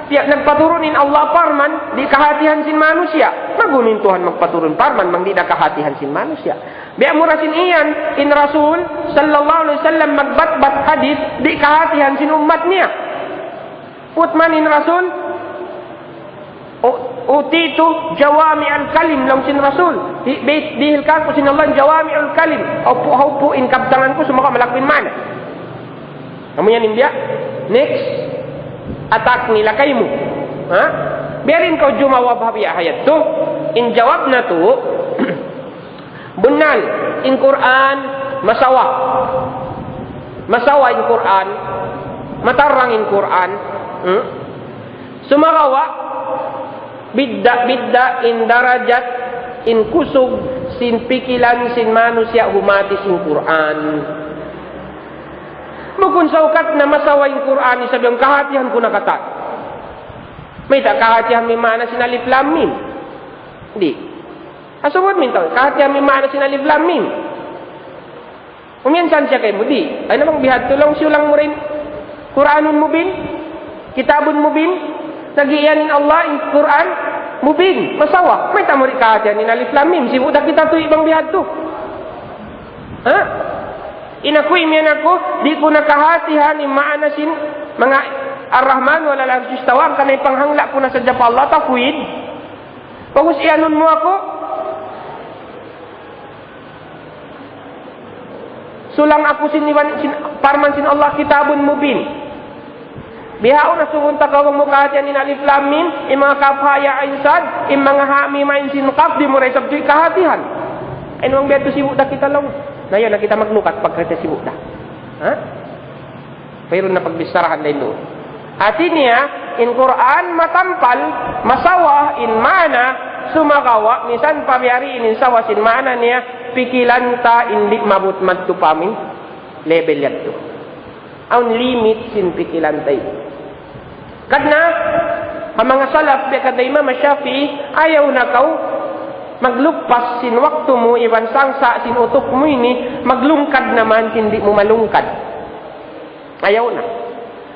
piya-, nagpaturun in Allah parman, di' kahatihan sin manusiya'. Magunu in Tuhan magpaturun parman, bang di' da kahatihan sin manusiya'. Biya' mu da sin iyan, in Rasul, sallallahu alayhi wasallam, magbatbat hadith, di' kahatihan sin ummat niya. Putman in Rasul, "U-, utitu jawami'al kalim," laung sin Rasul. Di-, di-, dihil kaku' sin Allah jawami'ul kalim. Haupu'-haupu' in kabtangan ku, sumagawa' malaggu' in maana. Amu yan in biya'. Next, attack nila kaymu. Ha? Biya' diin kaw jumawab ha biya' ha yadtu. In jawab natu', bunnal, in Qur'an, masawa. Masawa in Qur'an. Matarrang in Qur'an. Hmm? Sumagawa', bidda'-bidda' in darajat, in kusug, sin pikilan, sin manusiya' humati sin Qur'an. Bukun saukat na masawa in Qur'an, isab yan kahatihan ku na katan. Mayta' kahatihan mu in maana sin alif lam mim? Di'. Asubuhun mu in tau, kahatihan mu in maana sin alif lam mim? Umiyan san siya kaymu, di'. Ay na bang bihadtu laung, siyulang mu da in Qur'anun mubin, kitabun mubin, nag-iyan in Allah in Qur'an mubin, masawa. Mayta' mu di' kahatihan in alif lam mim? Sibu' da kita tuud bang bihadtu. Ha? In aku, imiyan aku, di' ku na kahatihan in maana sin manga Ar-Rahman wa 'alal 'arshi istawa, hangkan ipanghangla' ku na sadja pa Allah, tafwid. Bagus iyanun mu aku. Sulang aku sin iban, sin, parman sin Allah, kitabun mubin. Bihaun na subun ta kaw bang mu kahatihan in alif lam mim, in manga kaf ha ya ain sad, in manga ha mim ain sin qaf, di' mu da isab tuud kahatihan. Ay, bang biya' tu sibu' da kita laung. Na yan na kita magnukat pagka kita sibu' da. Ha? Wayruun na pagbicharahan dayn duun. Hati niya, in Qur'an matampal, masawa in maana, sumagawa', misan pa biya' diin in sawa sin maana niya, pikilan ta in di' maabut madtu pa amin level yadtu. Awn limit sin pikilan ta ini. Karna', ha manga salaf, biya' kan Imam Shafi'i, ayaw na kaw magluppas sin waktu mu, iban sangsa' sin utuk mu ini, maglungkad na man sin di' mu malungkad. Ayaw na.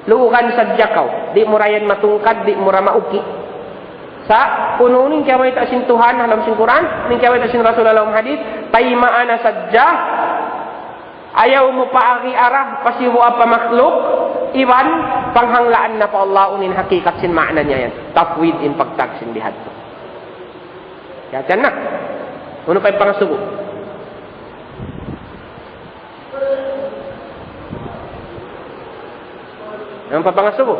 Luugan sadja kaw. Di' mu da yan matungkad, di' mu da mauki'. Sa' kunu' in kiyabayta' sin Tuhan ha lawm sin Qur'an, in kiyabayta' sin Rasul ha lawm hadith, tayma'a na sadja, ayaw mu pa agi-ara, pasibu'a pa makhluk, iban panghanglaan na pa Allah unu in hakikat sin maana niya yan. Tafwid in pagtag sin bihadtu. Yan na. Unu pa in pangasubu? Unu pa in pangasubu?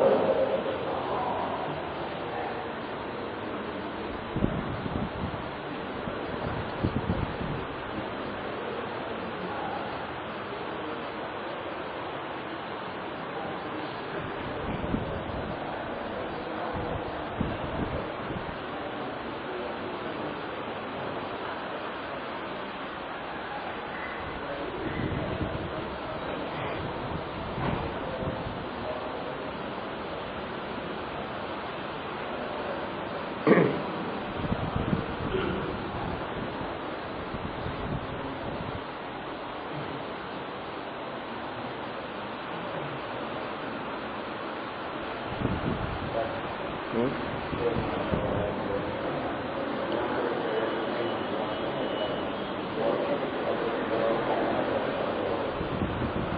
Hmm?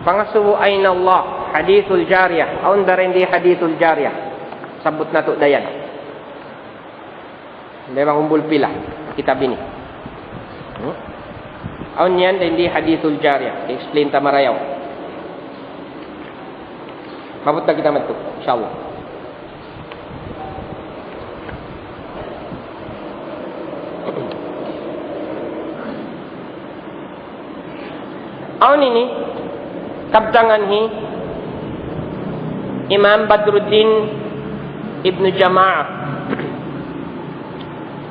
Pangasubu, أين الله؟ حديث الجارية. Awn da in di hadithul jariyah. Sabbut natu' da yan. Di' ba umbul pila kitab ini? Hmm? Awn yan da in di hadithul jariyah. Explain ta marayaw. Maabut na kita madtu, insya Allah. Awn ini, kabtangan hi Imam Badruddin Ibnu Jama'ah.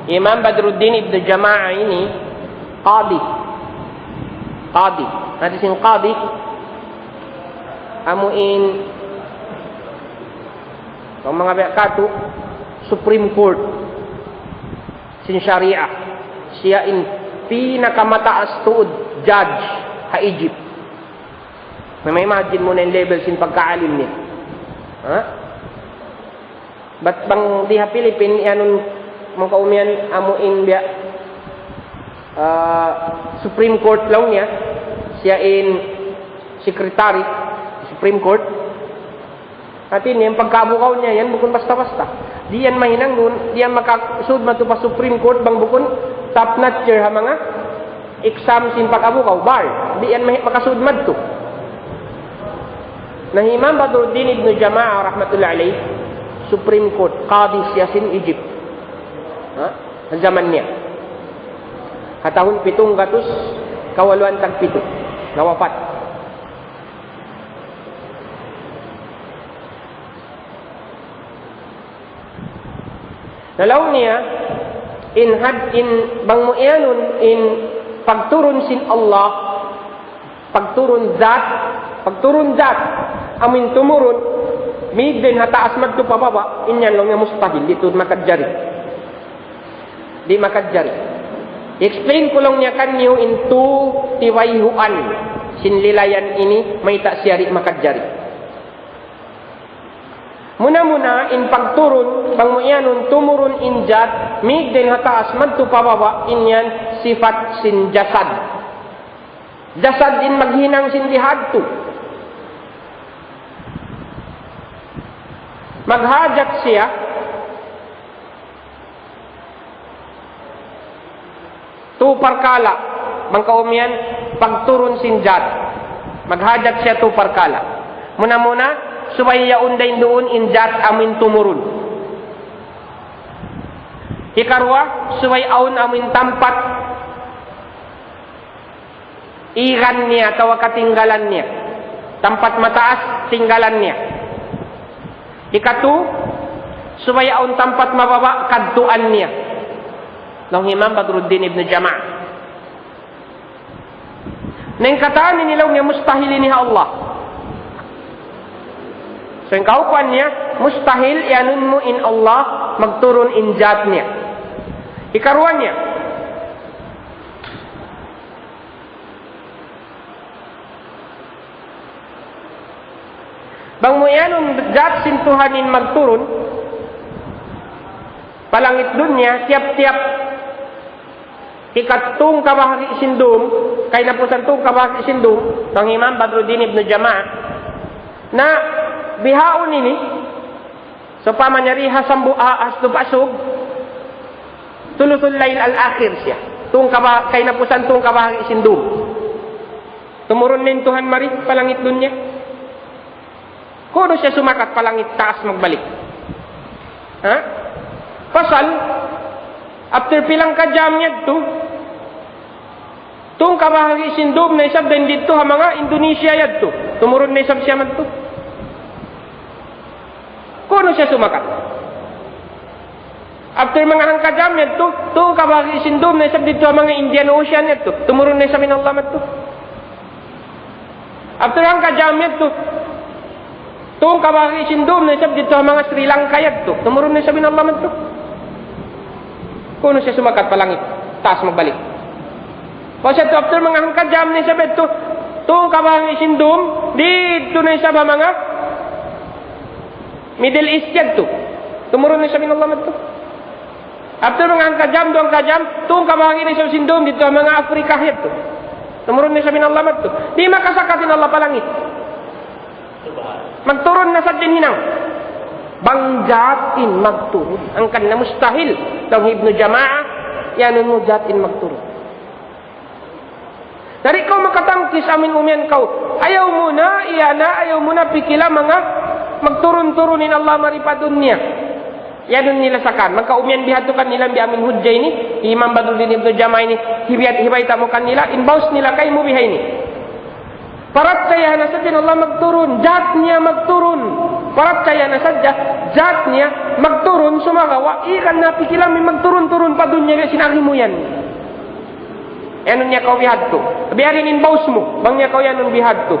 Imam Badruddin Ibnu Jama'ah ini qadi. Qadi. Hati sin qadi, amu in, bang manga biya' katu', Supreme Court sin Sharia. Siya in pinakamataas tuud judge ha Egypt. May, may imagine mu na in level sin pagkaalim niya. Ha? Bat bang di ha Philippine, iyanun mu kaumiyan amu in biya', ah, Supreme Court laung niya, siya in secretary Supreme Court. Hati niya, in pagkaabugaw niya yan bukun basta-basta. Di' yan mahinang duun, di' yan makasud madtu pa Supreme Court bang bukun top notcher ha manga exam sin pagkaabugaw, bar. Di' yan mahi-, makasud madtu. Na hi Imam Badruddin Ibnu Jama'ah rahmatullahi alayh, Supreme Court, qadi siya sin Egypt. Ha? Ha jaman niya. Ha tahun pitung gatus kawaluan tagpitu, nawapat. Na laung niya, in had, in bang mu iyanun, in pagturun sin Allah, pagturun zat, pagturun zat, amu in tumurun, mīg dayn ha taas madtu pa baba', in yan laung niya mustahil, di' tuud makajari. Di' makajari. Explain ku laung niya kaniyu in tu tiwayhuan sin lilayan ini, mayta' siya di' makajari. Muna-muna, in pagturun, bang mu iyanun, tumurun in zat, mīg dayn ha taas madtu pa baba', in yan sifat sin jasad. Jasad in maghinang sin dihadtu. Maghajat siya tu parkala', bang kaumiyan pagturun sin zat. Maghajat siya tu parkala'. Muna-muna, subay yaun dayn duun in zat amu in tumurun. Hikaruwa, subay awn amu in tampat īgan niya atawa katinggalan niya. Tampat mataas, tinggalan niya. Hikatu, subay awn tampat mababa', kadtuan niya. Laung Imam Badruddin Ibnu Jama'ah. Na in katan ini laung niya mustahil ini ha Allah. So, in kaupuan niya, mustahil iyanun mu in Allah magturun in zat niya. Hikaruwa niya, bang mu iyanun zat sin Tuhan in magturun pa langit dunya, tiyap-tiyap hikatūng kabahagi' sin dūm, kahinapusan tūng kabahagi' sin dūm, laung Imam Badruddin Ibnu Jama'ah, na bihaun ini, sawpama niya di ha sambu-, ha, ha Asdub Asug, thuluthul layl al-akhir siya. Tūng kaba-, kahinapusan tūng kabahagi' sin dūm. Tumurun na in Tuhan mari pa langit dunya. Kunu' siya sumakat pa langit taas magbalik. Ha? Pasal, after pila hangka jam yadtu, tūng kabahagi' sin dūm na isab dayn didtu ha manga Indonesia yadtu. Tumurun na isab siya madtu. Kunu' siya sumakat. After manga hangka jam yadtu, tūng kabahagi' sin dūm na isab didtu ha manga Indian Ocean yadtu. Tumurun na isab in Allah madtu. After hangka jam yadtu, tūng kabahagi' sin dūm na isab didtu ha manga Sri Lanka yadtu. Tumurun na isab in Allah madtu. Kunu' siya sumakat pa langit taas magbalik. Pasal yadtu after manga hangka jam na isab yadtu, tūng kabahagi' sin dūm, didtu na isab ha manga Middle East yadtu. Tumurun na isab in Allah madtu. After manga hangka jam, duwa hangka jam, tūng kabahagi' na isab sin dūm didtu ha manga Africa yadtu. Tumurun na isab in Allah madtu. Di' makasakat in Allah pa langit. Magturun na sadja in hinang. Bang jat in magturun. Hangkan na mustahil. Laung Ibnu Jamaah, iyanun mu jat in magturun. Di' kaw makatangkis amun umiyan kaw. Ayaw mu na, iya na, ayaw mu na pikila manga magturun-turun in Allah mari pa dunya. Iyanun nila sakan. Maka umiyan bihadtu kanila, biya' amun hujja ini, Imam Badruddin Ibnu Jamaah ini, hibiyat, hibayta' mu kanila, in baus nila kaymu biha ini. Parachaya na sadja in Allah magturun, jat niya magturun. Parachaya na sadja, jat niya magturun, sumagawa', ikan na pikila amun magturun-turun pa dunya, biya' sin agi mu yan. Iyanun niya kaw bihadtu. Biya' diin in baus mu, bang niya kaw iyanun bihadtu.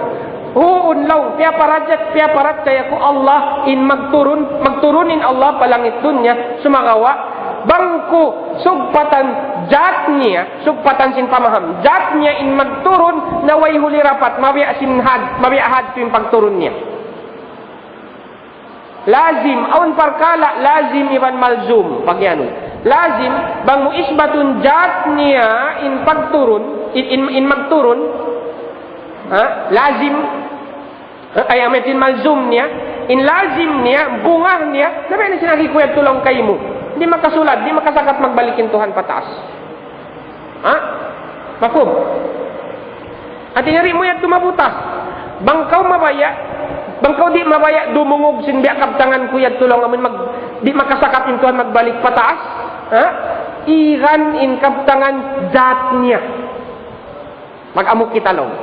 Huun laung, piyaparajat, piyaparachaya ku Allah in magturun, magturun in Allah pa langit dunya, sumagawa', bang ku sugpatan jat niya, sugpatan sin pamaham, jat niya in magturun, na way huli rapat, mabiya' sin had, mabiya' hadtu in pagturun niya. Lazim, awn parkala' lazim iban malzum, pagiyanun. Lazim, bang mu isbatun jat niya in pagturun, in, in, in magturun, ha? Lazim, ay, amu in malzum niya, in lazim niya, bungah niya, na biya' na sin agi ku yadtu laung kaymu. Di' makasulat, di' makasakat magbalik in Tuhan pataas. Ha? Mafhum? Hati niya di' mu yadtu mabutas. Bang kaw mabaya', bang kaw di' mabaya' dumungug sin biya' kabtangan ku yadtu laung amun mag-, di' makasakat in Tuhan magbalik pataas. Ha? Ikan in kabtangan jat niya. Mag-amuk kita laung.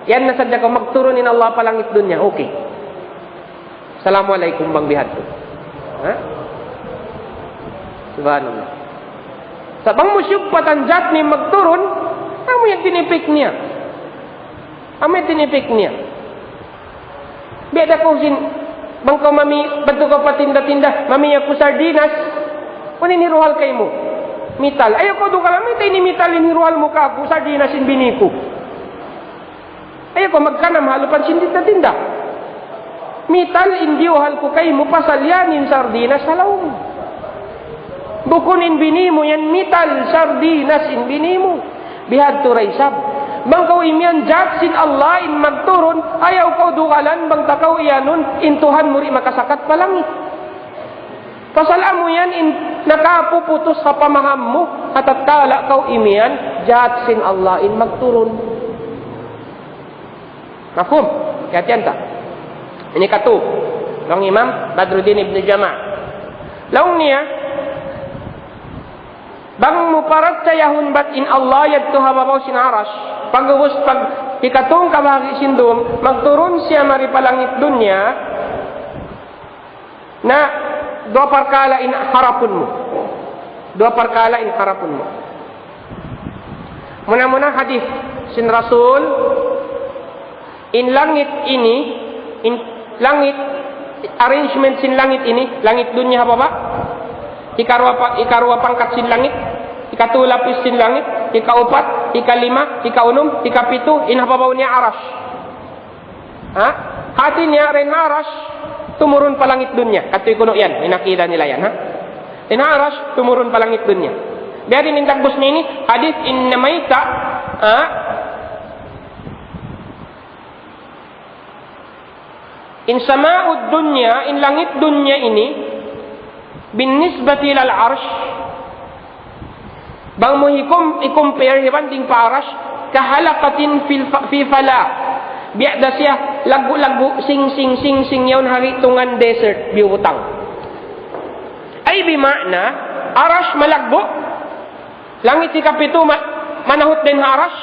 Yan na sadja kaw magturun in Allah pa langit dunya. Okay. Assalamu alaykum bang bihadtu. Ha? Subhanallah. Sa' bang mu siyugpatan jat niya magturun, amu yan tinipik niya. Amu yan tinipik niya. Biya' da kaw sin, bang kaw mami, badtu kaw pa tinda-tinda, mami aku sardinas. Unu in hiruhal kaymu? Mital. Ayaw kaw dugalan, mayta' ini mital in hiruhal mu kāku', sardinas in bini ku. Ayaw kaw magkanam ha alupan sin tinda-tinda. Mital in diyuhal ku kaymu pasal yan in sardinas ha lawm. Bukun in bini mu yan mital, sardinas in bini mu. Bihadtu da isab. Bang kaw imiyan jat sin Allah in magturun, ayaw kaw dugalan bang ta kaw iyanun, in Tuhan mu di' makasakat pa langit. Pasal amu yan in nakapuputus ha pamaham mu, ha tatkala kaw imiyan, jat sin Allah in magturun. Mafhum? Kiyahatihan ta. Ini katu. Laung Imam Badruddin Ibnu Jama'. Laung niya, bang mu parachayahun bat in Allah yadtu ha babaw sin Arash. Pag'ubus pag hikatū kabahagi' sin dūm, magturun siya mari pa langit dunya. Na, duwa parkala' in harapun mu. Duwa parkala' in harapun mu. Muna-muna hadith sin Rasul, in langit ini, in langit, arrangement sin langit ini, langit dunya ha baba', hikaruwa pa-, hikaruwa pangkat sin langit, hikatū lapis sin langit, hikaupat, hikalima, hikaunum, hikapitu, in ha babaw niya Arash. Ha? Hati niya, dayn ha Arash, tumurun pa langit dunya. Katu' kunu' yan, in akida nila yan, ha? Dayn ha Arash, tumurun pa langit dunya. Biya' diin in dagbus niya ini, hadith in namayta', ha? In sama'ud dunya, in langit dunya ini, بالنسبة إلى العرش, bang mu hikum-, i-compare hibanding pa Arash, كحلقة في الف-، في فلاة. Biya' da siya laggu'-laggu', sing-sing, sing-sing, yaun ha gi'tungan desert, biyutang. Ay, bima'na, Arash malaggu', langit hikapitu ma-, manahut dayn ha Arash,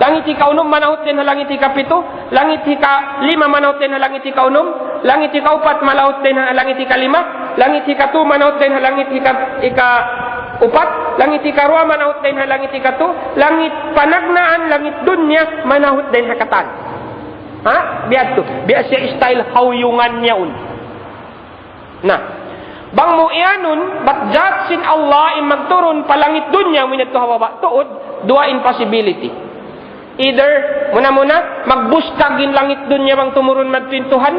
langit hikaunum manahut dayn ha langit hikapitu, langit hikalima manahut dayn ha langit hikaunum, langit hikaupat manahut dayn ha langit hikalima, langit hikatū manahut dayn ha langit hika-, hikaupat, langit hikaruwa manahut dayn ha langit hikatū, langit panagnaan, langit dunya manahut dayn ha katān. Ha? Biya' tu. Biya' siya style hawyungan niya yaun. Na, bang mu iyanun, bat jat sin Allah in magturun pa langit dunya, amu in yadtu ha baba', tuud, duwa in possibility. Either, muna-muna, magbustag in langit dunya bang tumurun madtu in Tuhan.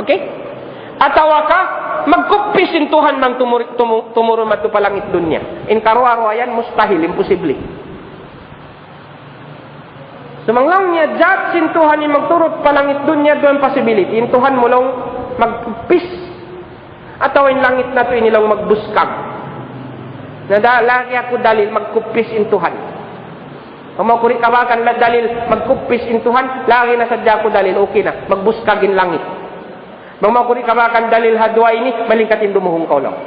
Okay? Atawa ka, magkupis in Tuhan bang tumur-, tumu-, tumurun madtu pa langit dunya. In karuwa-ruwa yan, mustahil, imposible. Sumanglang niya, jat sin Tuhan in magturut pa langit dunya, duwa in possibility. In Tuhan mu laung magkupis, atawa in langit natu' ini laung magbuskag. Na da-, lagi aku dalil, magkupis in Tuhan. Bang mau ku di' kabakan la dalil, magkupis in Tuhan, lagi na sadja aku dalil, okay na, magbuskag in langit. Bang mau ku di' kabakan dalil ha duwa ini, malingkat in dumuhung kaw laung.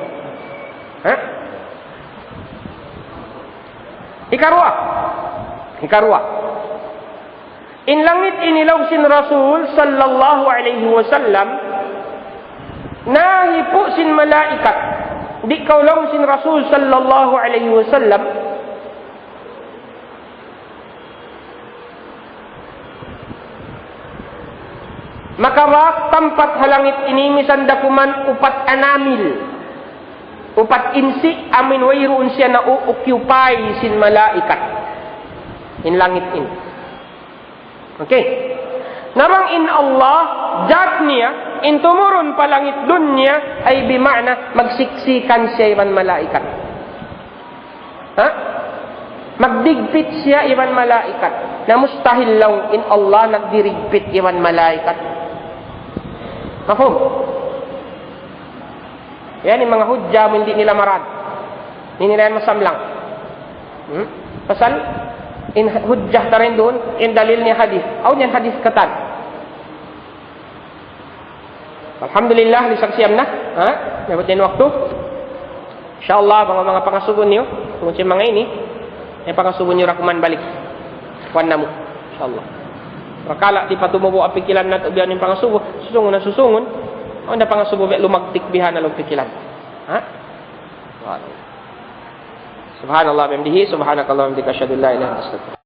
Ha? Hikaruwa. Hikaruwa. In langit ini laung sin Rasul sallallahu alayhi wasallam, nahipu' sin malaikat. Di' kaw laung sin Rasul sallallahu alayhi wasallam, makabak tampat ha langit ini misan da kuman upat anamil, upat insi, amuin wayruun siya na-occupy sin malaikat. In langit ini. Okay. Na bang in Allah, jat niya, in tumurun pa langit dunya, ay bima'na, magsiksikan siya iban malaikat. Ha? Magdigpit siya iban malaikat. Na mustahil laung in Allah nagdirigpit iban malaikat. Mafhum? Yan in manga hujja mu, di' nila marad. Di' nila yan masamlang. Hmm? Pasal, in hujja ta dayn duun, in dalil niya hadith. Awn yan hadith katan. Alhamdulillah, lisag siyam na. Ha? Nabut na in waktu. Insya Allah, manga, manga pangasubu niyu, kung sin manga ini, in pangasubu niyu ra kuman balik. Kuwan namu'. Insya Allah. Parakala' di' pa tumubu' in pikilan natu' biya' ini in pangasubu, susungun na susungun. Awn na pangasubu biya' lumagtik bihan na laung pikilan. Ha? سبحان الله وبحمده، سبحانك اللهم وبحمدك، أشهد أن لا إله إلا أنت، أستغفرك.